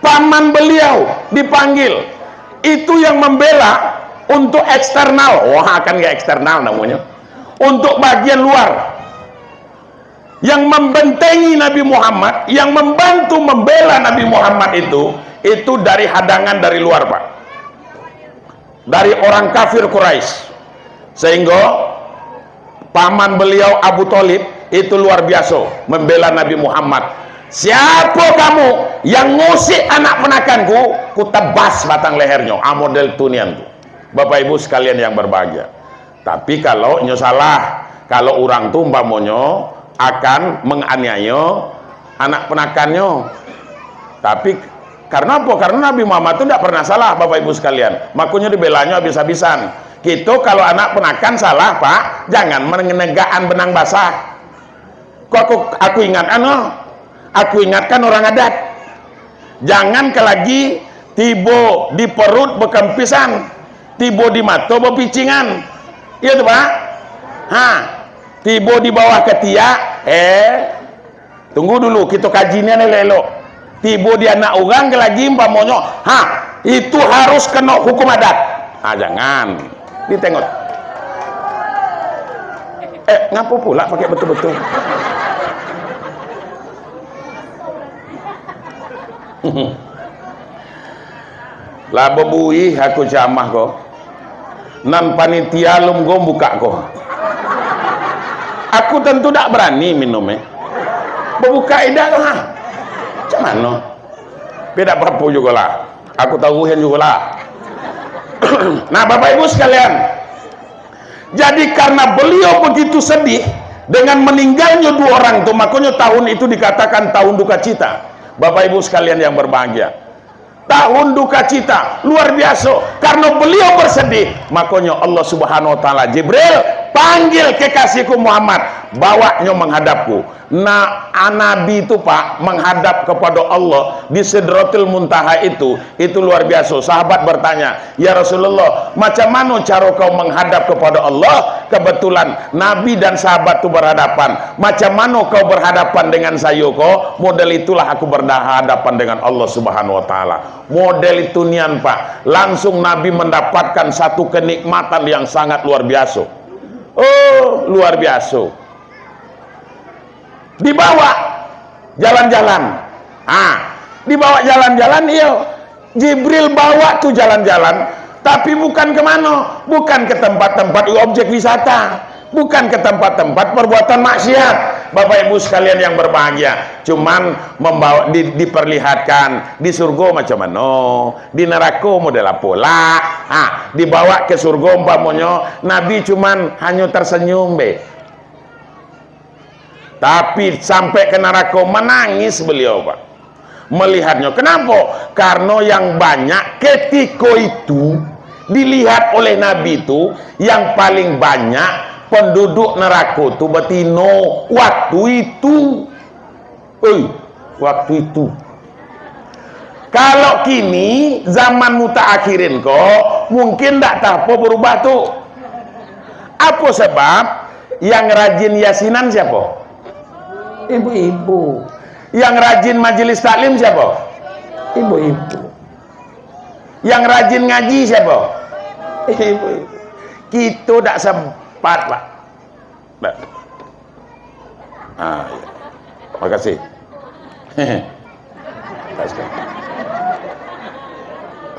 paman beliau dipanggil. Itu yang membela untuk eksternal. Wah, kan nggak eksternal namanya. Untuk bagian luar. Yang membentengi Nabi Muhammad, yang membantu membela Nabi Muhammad itu, itu dari hadangan dari luar, Pak. Dari orang kafir Quraisy. Sehingga paman beliau Abu Thalib itu luar biasa membela Nabi Muhammad. "Siapa kamu yang ngusik anak penakanku, ku tebas batang lehernya." Ah, model tu nian tu. Bapak Ibu sekalian yang berbahagia. Tapi kalau nyo salah, kalau urang tu umpamonyo akan menganiayo anak penakannyo. Tapi, karena apa? Karena Nabi Muhammad tu ndak pernah salah, Bapak Ibu sekalian. Makonyo dibelanyo habis-habisan. Kito kalau anak penakan salah, Pak, jangan menegakan benang basah. Ko aku, aku ingatkan, oh. Aku ingatkan orang adat. Jangan ka lagi tibo di perut bekempisan, tibo di mato bepicingan. Iya tu, Pak? Ha. Tibo di bawah ketiak, eh, tunggu dulu, kito kaji nian elok-elok. Tibo di anak urang ka lagi umpamonyo, ha, itu harus kena hukum adat. Ha, jangan. Ditengok. Eh, ngapo pula pakai betul-betul? Lah babuih aku camah ko. Nan panitia alun gom bukak ko. Aku tantu dak barani minum, eh. Babukak indak tu, ha. Macam mano? Tapi dak apo-apo jugolah. Aku taruihan jugolah. Nah, Bapak Ibu sekalian, jadi karena beliau begitu sedih dengan meninggalnya dua orang tu, makanya tahun itu dikatakan tahun duka cita. Bapak Ibu sekalian yang berbahagia, tahun duka cita luar biasa. Karena beliau bersedih, makanya Allah Subhanahu wa Taala, Jibril, panggil kekasihku Muhammad, bawaknyo menghadapku. Nah, Nabi itu, Pak, menghadap kepada Allah di Sidratul Muntaha itu, itu luar biasa. Sahabat bertanya, "Ya Rasulullah, macam mana cara kau menghadap kepada Allah?" Kebetulan Nabi dan sahabat tu berhadapan. "Macam mana kau berhadapan dengan saya ko? Model itulah aku berhadapan dengan Allah Subhanahu wa Taala." Model itu nian, Pak. Langsung Nabi mendapatkan satu kenikmatan yang sangat luar biasa. Oh, luar biasa. Dibawa jalan-jalan. Ah, dibawa jalan-jalan, iyo. Jibril bawa tu jalan-jalan, tapi bukan ke mano? Bukan ke tempat-tempat objek wisata, bukan ke tempat-tempat perbuatan maksiat. Bapak Ibu sekalian yang berbahagia, cuman membawa, di, diperlihatkan di surga macam mano, di neraka model apo lah. Ha, dibawa ke surga umpamonyo, Nabi cuman hanyo tersenyum be. Tapi sampai ke narako manangis beliau, Pak. Melihatnya. Kenapa? Karena yang banyak ketika itu dilihat oleh Nabi itu, yang paling banyak penduduk neraka tu betino waktu itu. Oi, waktu itu. Kalau kini, zaman mutaakhirin ko, mungkin ndak tapo berubah tu. Apo sebab? Yang rajin yasinan siapo? Ibu-ibu. Yang rajin majelis taklim siapo? Ibu-ibu. Yang rajin ngaji siapo? Ibu-ibu. Kito dak sempat, Pak. Dak. Ah, iya. Makasih. Tak sekali.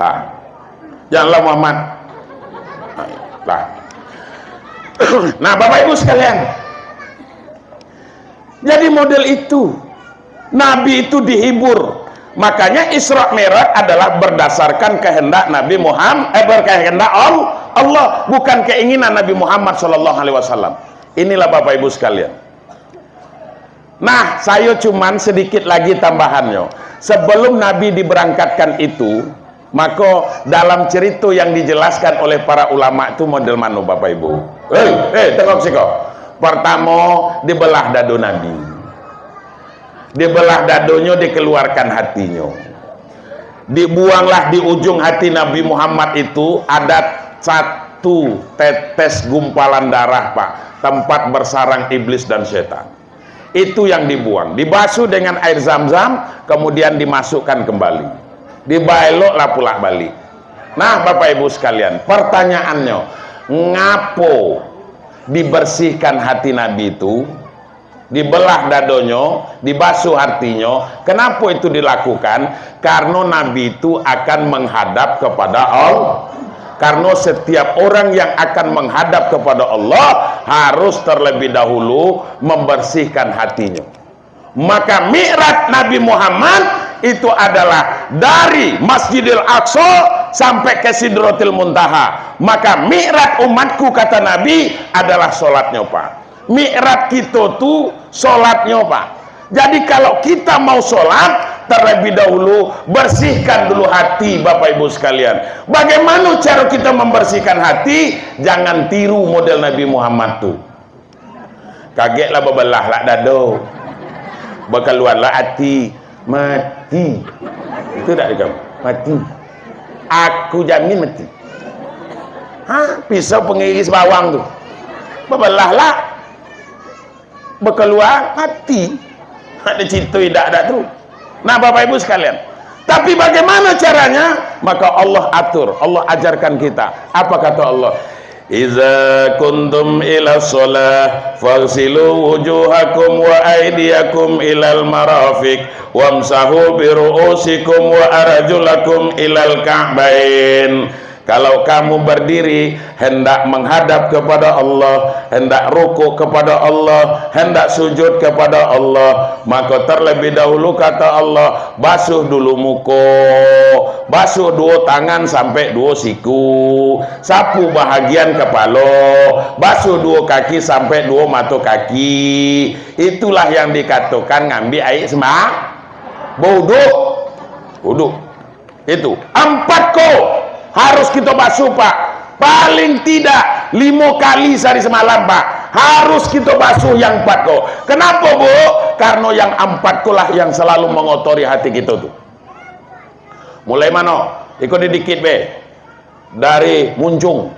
Ah. Janganlah Muhammad. Ah, iya. Lah. Nah, Bapak Ibu sekalian. Jadi model itu. Nabi itu dihibur. Makanya Isra Mi'raj adalah berdasarkan kehendak Nabi Muhammad, eh, berkehendak Al-, Allah, bukan keinginan Nabi Muhammad sallallahu alaihi wasallam. Inilah Bapak Ibu sekalian. Nah, saya cuman sedikit lagi tambahannyo. Sebelum Nabi diberangkatkan itu, maka dalam cerita yang dijelaskan oleh para ulama tu model mano, Bapak Ibu? Hei, hei, tengok siko. Pertamo, dibelah dado Nabi. Dibelah dadonyo, dikeluarkan hatinyo. Dibuanglah di ujung hati Nabi Muhammad itu ada satu tetes gumpalan darah, Pak, tempat bersarang iblis dan setan. Itu yang dibuang, dibasuh dengan air zam-zam, kemudian dimasukkan kembali. Dibaeloklah pulak balik. Nah, Bapak Ibu sekalian, pertanyaannyo, ngapo dibersihkan hati Nabi itu? Dibelah dadonyo, dibasuh hatinyo. Kenapa itu dilakukan? Karena Nabi itu akan menghadap kepada Allah. Karena setiap orang yang akan menghadap kepada Allah harus terlebih dahulu membersihkan hatinyo. Maka mi'raj Nabi Muhammad itu adalah dari Masjidil Aqsa sampai ke Sidratil Muntaha. Maka mi'raj umatku, kata Nabi, adalah sholatnyo, Pak. Mi'raj kito tu sholatnyo, Pak. Jadi, kalau kita mau sholat, terlebih dahulu bersihkan dulu hati, Bapak Ibu sekalian. Bagaimana cara kita membersihkan hati? Jangan tiru model Nabi Muhammad tu. Kageklah babelah lah dado. Bakaluarlah ati. Mati. Itu tak dikam? Mati. Aku jamin mati. Ha? Pisau pengiris bawang tu. Babelah lah. Bakaluar mati. Ada cinta idak-idak tu. Nah, Bapak Ibu sekalian, tapi bagaimana caranya? Maka Allah atur, Allah ajarkan kita. Apa kata Allah? "Iza kuntum ila shalah, faghsilu wujuhakum wa aidiyakum ilal marafiq, wamsahu bi ru'usikum wa arjulakum ilal ka'bain." Kalau kamu berdiri, hendak menghadap kepada Allah, hendak rukuk kepada Allah, hendak sujud kepada Allah, maka terlebih dahulu, kata Allah, basuh dulu muko, basuh duo tangan sampai duo siku, sapu bahagian kapalo, basuh duo kaki sampai duo mato kaki. Itulah yang dikatokan ngambil air semba-, bauduak. Uduak. Itu. Ampat ko harus kito basuh, Pak. Paling tidak limo kali sehari semalam, Pak. Harus kito basuh yang ampat ko. Kenapa, Bu? Karena yang ampat ko lah yang selalu mengotori hati kito tu. Mulai mano? Iko didikit be. Dari munjung.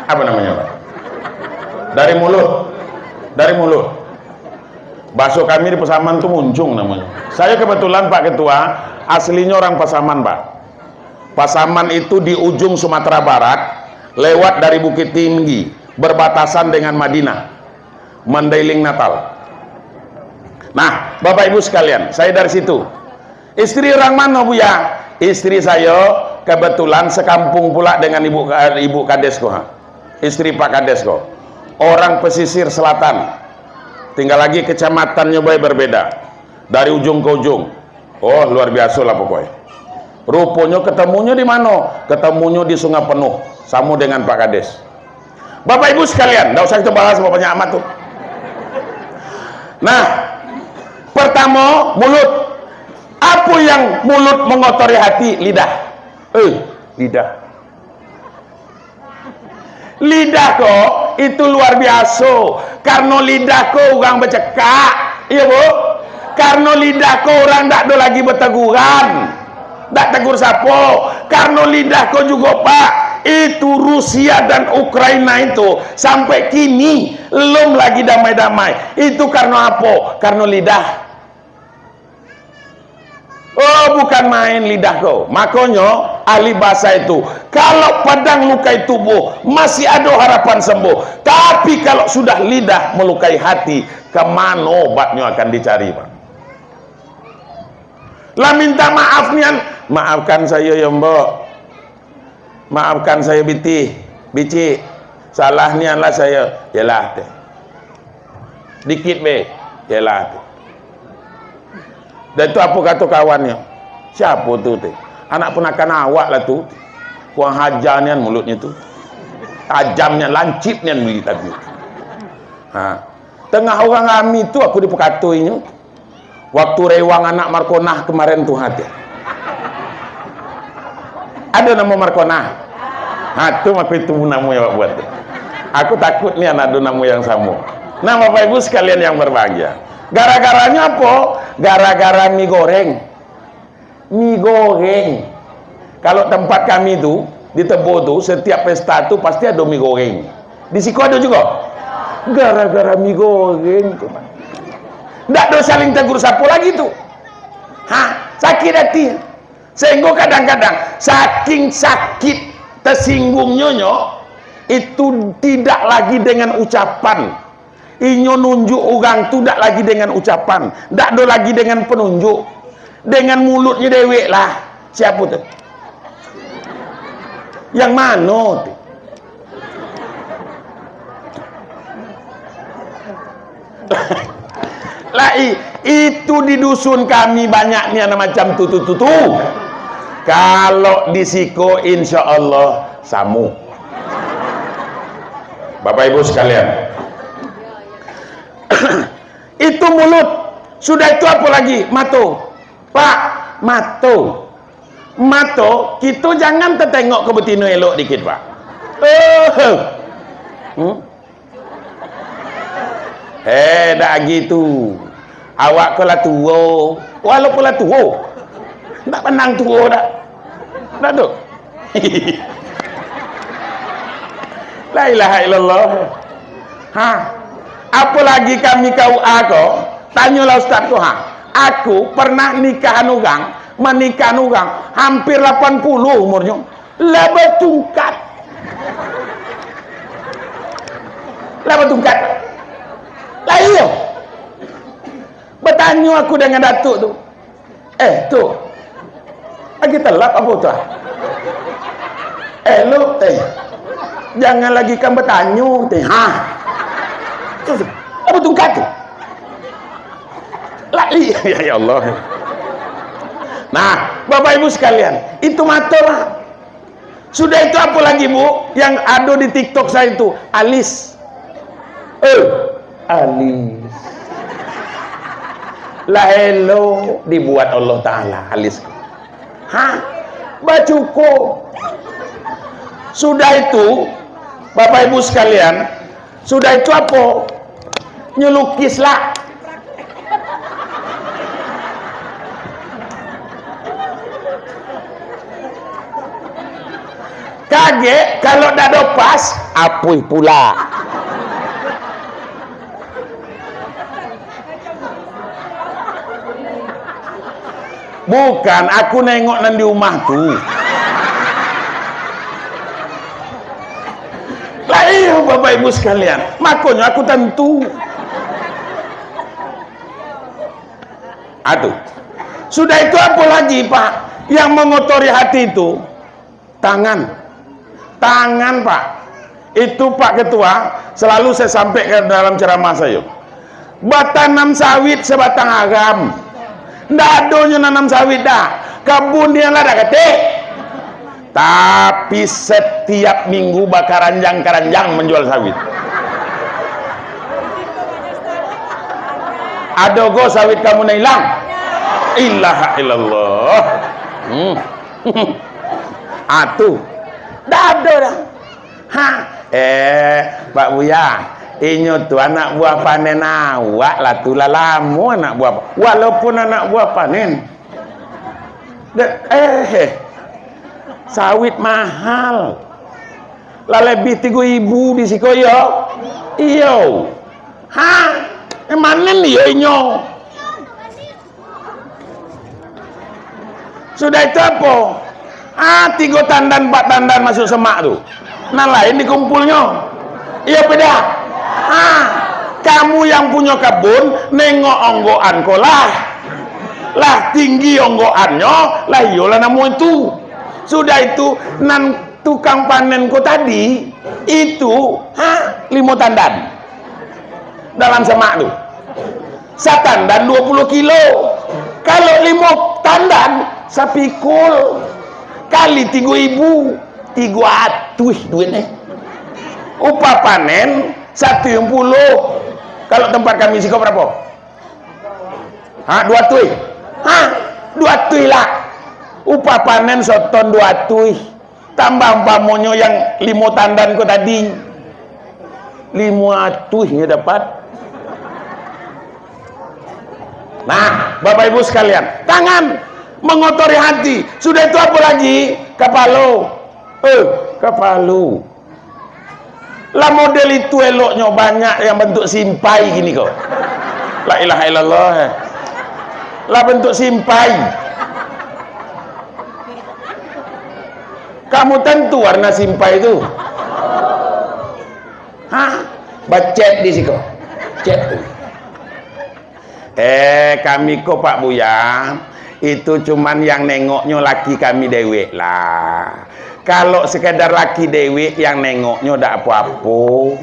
Apa namanya, Pak? Dari mulut. Dari mulut. Baso kami di Pasaman tu munjung namanya. Saya kebetulan, Pak Ketua, aslinya orang Pasaman, Pak. Pasaman itu di ujung Sumatera Barat, lewat dari Bukittinggi, berbatasan dengan Madinah, Mandailing Natal. Nah, Bapak Ibu sekalian, saya dari situ. Istri orang mano, Buya? Istri sayo kebetulan sekampung pula dengan ibu, ibu kades ko, ha. Istri Pak Kades ko. Orang pesisir selatan. Tinggal lagi kecamatannyo bae berbeda. Dari ujung ke ujung. Oh, luar biaso lah pokoknyo. Ruponyo ketemunyo di mano? Ketemunyo di Sungai Penuh. Samo dengan Pak Kades. Bapak Ibu sekalian, ndak usah kita bahas banyak amat tu. Nah, pertamo, mulut. Apa yang mulut mengotori hati? Lidah. Eh, lidah. Lidah ko, itu luar biaso. Karno lidah ko urang bacakak. Iyo, Bu? Karno lidah ko urang ndak ado lagi bateguran. Ndak tegur sapo. Karno lidah ko jugo, Pak. Itu Rusia dan Ukraina itu sampai kini belum lagi damai-damai. Itu karno apo? Karno lidah. Oh, bukan main lidah ko. Makonyo, ahli bahasa itu, kalau padang lukai tubuh, masih ado harapan sembuh. Tapi kalau sudah lidah melukai hati, kemano obatnyo akan dicari, Pak? Lah minta maaf nian, "Maafkan sayo yo, Mbok. Maafkan sayo, Bitih, Bicik. Salah nian lah sayo." Yelah, teh. Dikit be. Yelah, teh. Dan tu apo kato kawannyo? "Siapo tu, teh?" "Anak ponakan awak lah tu. Kurang aja nian mulutnyo tu. Tajam nian, lancip nian mulutnyo tadi." Ha. Tengah urang rami tu aku dipakatoinyo. Waktu rewang anak Markonah kemarin tu, ha, tu. Ado namo Markonah? Ha, tu mako itu namo yang awak buat tu. Aku takut nian ado namo yang samo. Nah, Bapak Ibu sekalian yang berbahagia. Gara-garanyo apo? Gara-gara mi goreng. Mi goreng. Kalau tempat kami tu, di Tebo tu, setiap pesta tu pasti ado mi goreng. Di siko ado jugo? Gara-gara mi goreng tu. Ndak ado saling tegur sapo lagi tu. Ha, sakit hati. Sehingga kadang-kadang, saking sakit, tesinggungnyo nyo, itu tidak lagi dengan ucapan. Inyo nunjuk urang tu dak lagi dengan ucapan, dak ado lagi dengan penunjuk. Dengan mulutnyo dewek lah. Siapo tu? Yang mano tu? Lai, itu di dusun kami banyak nian macam tu, tu, tu, tu. Kalau di siko, insya Allah, samo. Bapak Ibu sekalian, itu mulut. Sudah itu apo lagi? Mato. Pak, mato. Mato, kito jangan tatengok ka batino elok dikit, Pak. Eh. Hmm? Eh, dak gitu. Awak ko lah tuo. Walaupun lah tuo, dak pandang tuo dak. Dak tu. La ilaha illallah. Ha. Apolagi kami K U A ko, tanyolah ustaz ko, ha. Aku pernah nikahan urang, manikahan urang, hampir lapan puluh umurnyo. Lah batungkat. Lah batungkat. Lah iyo. Batanyo aku dengan datuk tu. "Eh, tu. Lagi telap apo tu, ah?" "Eh, lu, eh. Jangan lagi kan batanyo, teh. Ha. Tu, tu. Apo tungkat tu?" Lah, i-, ya, ya Allah. Nah, Bapak Ibu sekalian, itu mato lah. Sudah itu, apo lagi, Bu, yang ado di TikTok saya itu? Alis. Eh, alis. Lah elok dibuat Allah Ta'ala alis. Ha? Bacuko. Sudah itu, Bapak Ibu sekalian, sudah itu apo? Nyo lukis lah. Kagek, kalau dak ado pas, apuih pula. Bukan, aku nengok nan di rumah tu. Lah iyo, Bapak Ibu sekalian, makonyo aku tantu. Atu. Sudah itu, apo lagi, Pak, yang mengotori hati itu? Tangan. Tangan, Pak. Itu, Pak Ketua, selalu saya sampaikan dalam ceramah saya. Batanam sawit sabatang aram. Ndak adonyo nanam sawit dah. Kabun dia lah dah katik. Tapi setiap minggu bakaranjang-karanjang manjual sawit. Ado go sawit kamu nan ilang? Ilaha illallah. Hmm. Ah, tu. Dak ado dah. Ha. Eh, Pak Buya, inyo tu anak buah panen awak lah tu, lah lamo anak buah. Walaupun anak buah panen. Dek, eh, eh. Sawit mahal. Lah lebih tigo ribu di siko, iyo. Iyo. Ha? Eh, manen iyo inyo. Sudah itu apo? Ah, tigo tandan, empat tandan masuk semak tu. Nan lain dikumpulnyo. Iyo, peda. Ah, kamu yang punyo kabun, nengok onggokan ko lah. Lah tinggi onggoannyo, lah iyolah namo itu. Sudah itu, nan tukang panen ko tadi, itu, ha, limo tandan. Dalam semak tu. Satandan duo puluah kilo. Kalau limo tandan, sapikul. Kali tigo ribu, tigo ratuih duitnyo. Upah panen, satuih puluah. Kalau tempat kami siko barapo? Ha, duo ratuih. Ha, duo ratuih lah. Upah panen soton duo ratuih. Tambah umpamonyo yang limo tandan ko tadi, limo ratuih nyo dapat. Nah, Bapak Ibu sekalian, tangan mengotori hati. Sudah itu apo lagi? Kapalo. Eh, kapalo. Lah model itu eloknyo banyak yang bentuk simpai gini ko. La ilaha illallah. Lah bentuk simpai. Kamu tantu warna simpai tu. Hah? Bacet di siko. Cet tu. Eh, kami ko, Pak Buya, itu cuman yang nengoknyo laki kami dewek lah. Kalau sekadar laki dewek yang nengoknyo dak apo-apo.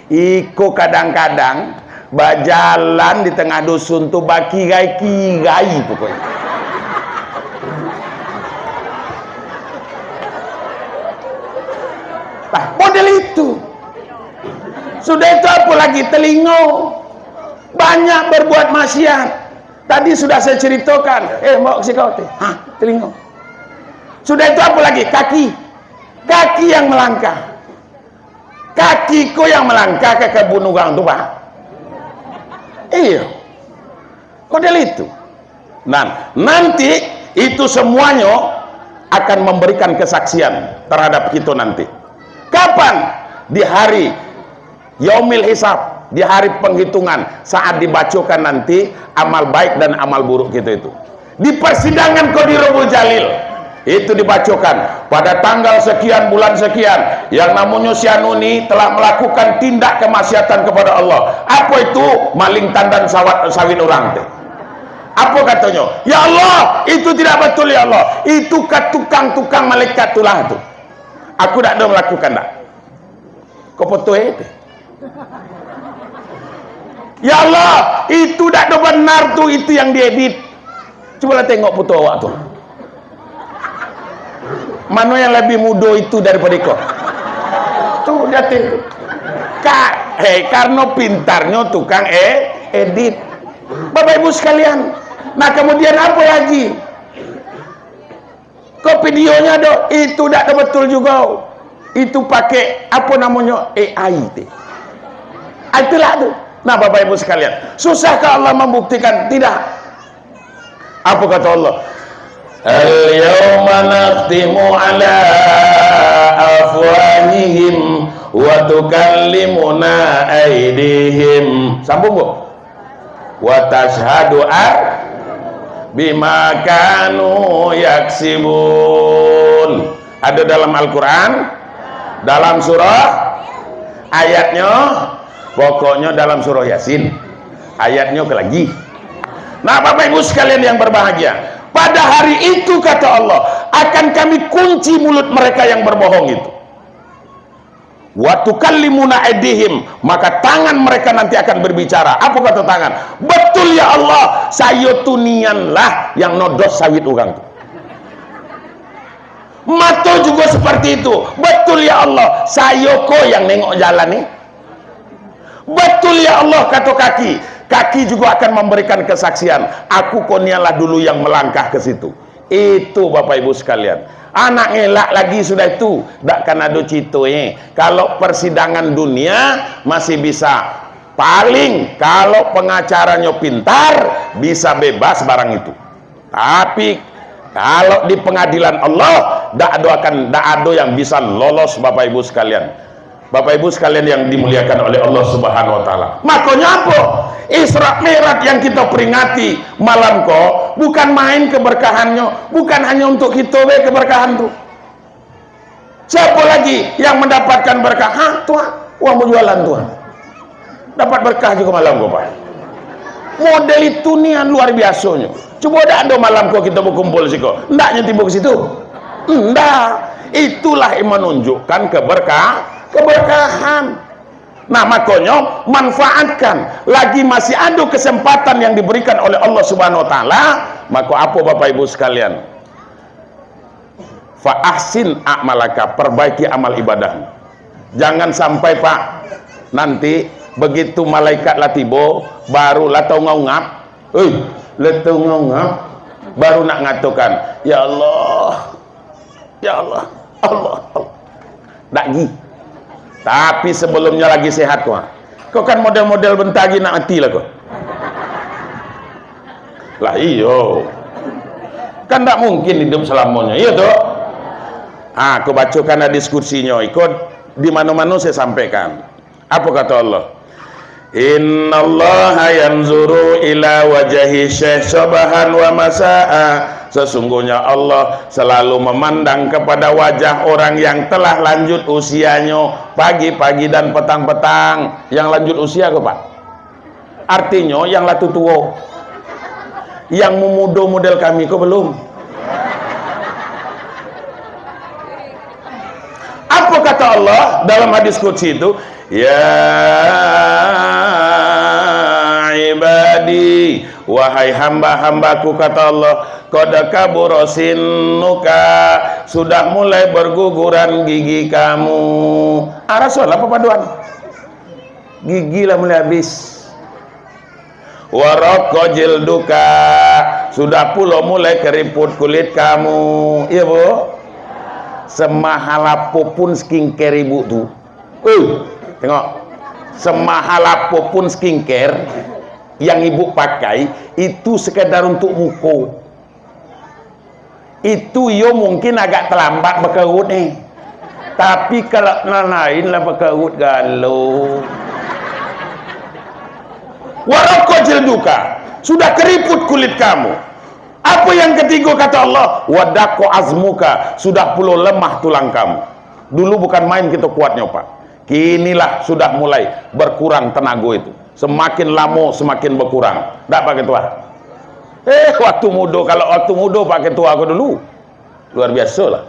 Iko kadang-kadang bajalan di tengah dusun tu bakirai-kirai pokoknyo. Lah, model itu. Sudah itu apo lagi? Telingo. Banyak berbuat maksiat. Tadi sudah saya ceritakan. Eh, bawa ke sikau tu. Hah, telingo. Sudah itu apo lagi? Kaki. Kaki yang melangkah. Kaki ko yang melangkah ke kebun urang tu, Pak. Iyo. Model itu. Nah, nanti itu semuanyo akan memberikan kesaksian terhadap kito nanti. Kapan? Di hari Yaumil Hisab, di hari penghitungan, saat dibacokan nanti amal baik dan amal buruk kito itu. Di persidangan Qadi Rabbul Jalil, itu dibacokan, pada tanggal sekian, bulan sekian, yang namonyo si anu ni telah melakukan tindak kemaksiatan kepada Allah. Apo itu? Maling tandan sawat, sawit urang tu. Apo katonyo? "Ya Allah, itu tidak betul, ya Allah. Itu ka tukang-tukang malaikat tulah tu. Aku dak ado melakukan dak." Ko foto eh tu. "Ya Allah, itu dak ado benar tu, itu yang diedit. Cubolah tengok foto awak tu. Mano yang lebih mudo itu daripado iko?" Tu di ateh tu. Ka-, hei, karno pintarnyo tukang e-, edit. Bapak Ibu sekalian, nah, kemudian apo lagi? Ko videonyo ado, itu dak ado betul jugo. Itu pakai, apo namonyo, A I tu. Ah, itulah tu. Nah, Bapak Ibu sekalian, susahkah Allah membuktikan? Tidak. Apo kato Allah? "Al-yauma nakhtimu ala afwahihim wa tukallimuna aidihim." Sambung, Bu. "Wa tashhadu ar-, bima kanu yaksibun." Ado dalam Al-Quran, dalam surah, ayatnyo, pokoknyo dalam surah Yasin, ayatnyo ke lagi. Nah, Bapak Ibu sekalian yang berbahagia, pada hari itu, kata Allah, akan Kami kunci mulut mereka yang berbohong itu. "Wa tukallimuna aidihim," maka tangan mereka nanti akan berbicara. Apo kato tangan? "Betul, ya Allah, sayo tu nianlah yang nodos sawit urang tu." Mato jugo seperti itu. "Betul, ya Allah, sayo ko yang nengok jalan ni." "Betul, ya Allah," kato kaki. Kaki juga akan memberikan kesaksian. "Aku ko nianlah dulu yang melangkah ke situ." Itu, Bapak Ibu sekalian. Anak ngelak lagi sudah itu, dak kan ado cito, eh. Kalau persidangan dunia masih bisa, paling kalau pengacaranyo pintar, bisa bebas barang itu. Tapi kalau di pengadilan Allah, dak ado akan, dak ado yang bisa lolos, Bapak Ibu sekalian. Bapak Ibu sekalian yang dimuliakan oleh Allah Subhanahu wa Taala. Makonyo apo? Isra Mi'raj yang kita peringati malam ko bukan main keberkahannyo, bukan hanya untuk kita be keberkahan tu. Siapa lagi yang mendapatkan berkah? Ha, tuan, uang berjualan tuan. Dapat berkah juga malam ko, Pak. Model itu nian luar biasonyo. Cubo dak ado malam ko kita berkumpul siko, ndaknyo tibo ke situ? Ndak. Itulah yang menunjukkan keberkah-, keberkahan. Nah, makonyo manfaatkan. Lagi masih ado kesempatan yang diberikan oleh Allah Subhanahu wa Taala, mako apo, Bapak Ibu sekalian? Fa ahsin a'malaka, perbaiki amal ibadah. Jangan sampai, Pak, nanti begitu malaikat lah tibo, baru lah taungap-ungap. Eh, lah taungap-ungap, baru nak ngatokan, "Ya Allah, ya Allah, Allah, Allah." Dak gi. Tapi sebelumnya lagi sehat ko. Ko kan model-model bentar lagi nak mati lah ko. Lah iyo. Kan dak mungkin hidup selamonyo, iyo tu? Ha, ko bacokan hadis kursinyo, iko Di mano-mano saya sampaikan. Apa kata Allah? "Innallaha yanzuru ila wajahi syekh sobahan wa masa'a." Sesungguhnya Allah selalu memandang kepada wajah orang yang telah lanjut usianyo, pagi-pagi dan petang-petang. Yang lanjut usia ko, Pak? Artinyo, yang lah tutuo. Yang mumudo model kami ko belum. Apa kata Allah dalam hadis qudsi itu? "Ya ibadi, wahai hamba-hambaku," kata Allah, "qad kabura sinnuka, sudah mulai berguguran gigi kamu." Ah, rasolah papaduan. Gigi lah mulai habis. "Wa raqqa jilduka, sudah pulo mulai keriput kulit kamu." Iya, Bu? Semahal apo pun skincare ibu tu. Eh, tengok. Semahal apo pun skincare yang ibu pakai, itu sekedar untuk muko. Itu iyo mungkin agak terlambat bakarut ni. Tapi kalau nan lain lah bakarut galo. "Wa raqqa jilduka, sudah keriput kulit kamu." Apa yang ketiga kata Allah? "Wa daqqa azmuka, sudah pulo lemah tulang kamu." Dulu bukan main kito kuatnyo, Pak. Kinilah sudah mulai berkurang tenago itu. Semakin lamo, semakin berkurang. Ndak, Pak Ketua? Eh, waktu mudo, kalau waktu mudo, Pak Ketua ko dulu, luar biaso lah.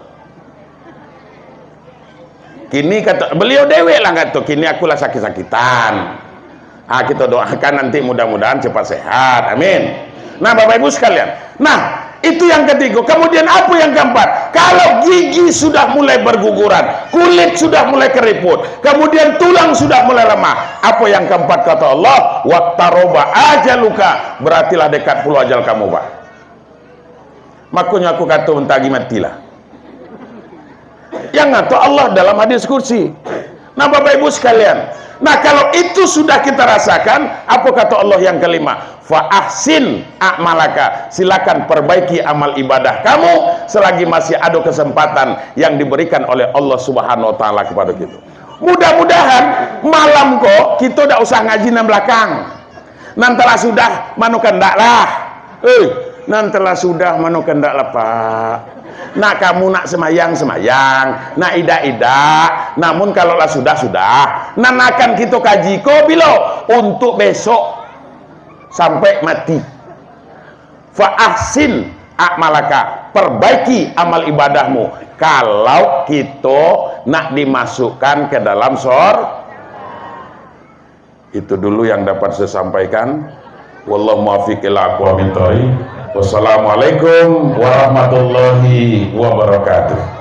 Kini kato, beliau dewek lah kato, "Kini aku lah sakit-sakitan." Ah, kito doakan nanti mudah-mudahan cepat sehat. Amin. Nah, Bapak Ibu sekalian. Nah, itu yang ketiga. Kemudian apa yang keempat? Kalau gigi sudah mulai berguguran, kulit sudah mulai keriput, kemudian tulang sudah mulai lemah, apa yang keempat kata Allah? "Waqtaroba ajaluka," berartilah dekat pulo ajal kamu, Pak. Makonyo aku kato, "Bentari matilah." Yang ngato Allah dalam hadis qudsi. Nah, Bapak Ibu sekalian, nah, kalau itu sudah kita rasakan, apa kata Allah yang kelima? "Fa ahsin a'malaka," silakan perbaiki amal ibadah kamu selagi masih ada kesempatan yang diberikan oleh Allah Subhanahu wa Ta'ala kepada kita. Mudah-mudahan malam ko kito dak usah ngaji nan belakang. Nan telah sudah, mano kandak lah. Eh, nan telah sudah, mano kandak lah, Pak. Nak kamu nak semayang, semayang. Nak idak, idak. Namun kalau lah sudah, sudah. Nan akan kito kaji ko bilo? Untuk besok sampai mati. Fa ahsin a'malaka, perbaiki amal ibadahmu. Kalau kito nak dimasukkan ke dalam sor-, Itu dulu yang dapat saya sampaikan. Wallahu muwaffiq ila aqwamit thariq. Wassalamualaikum warahmatullahi wabarakatuh.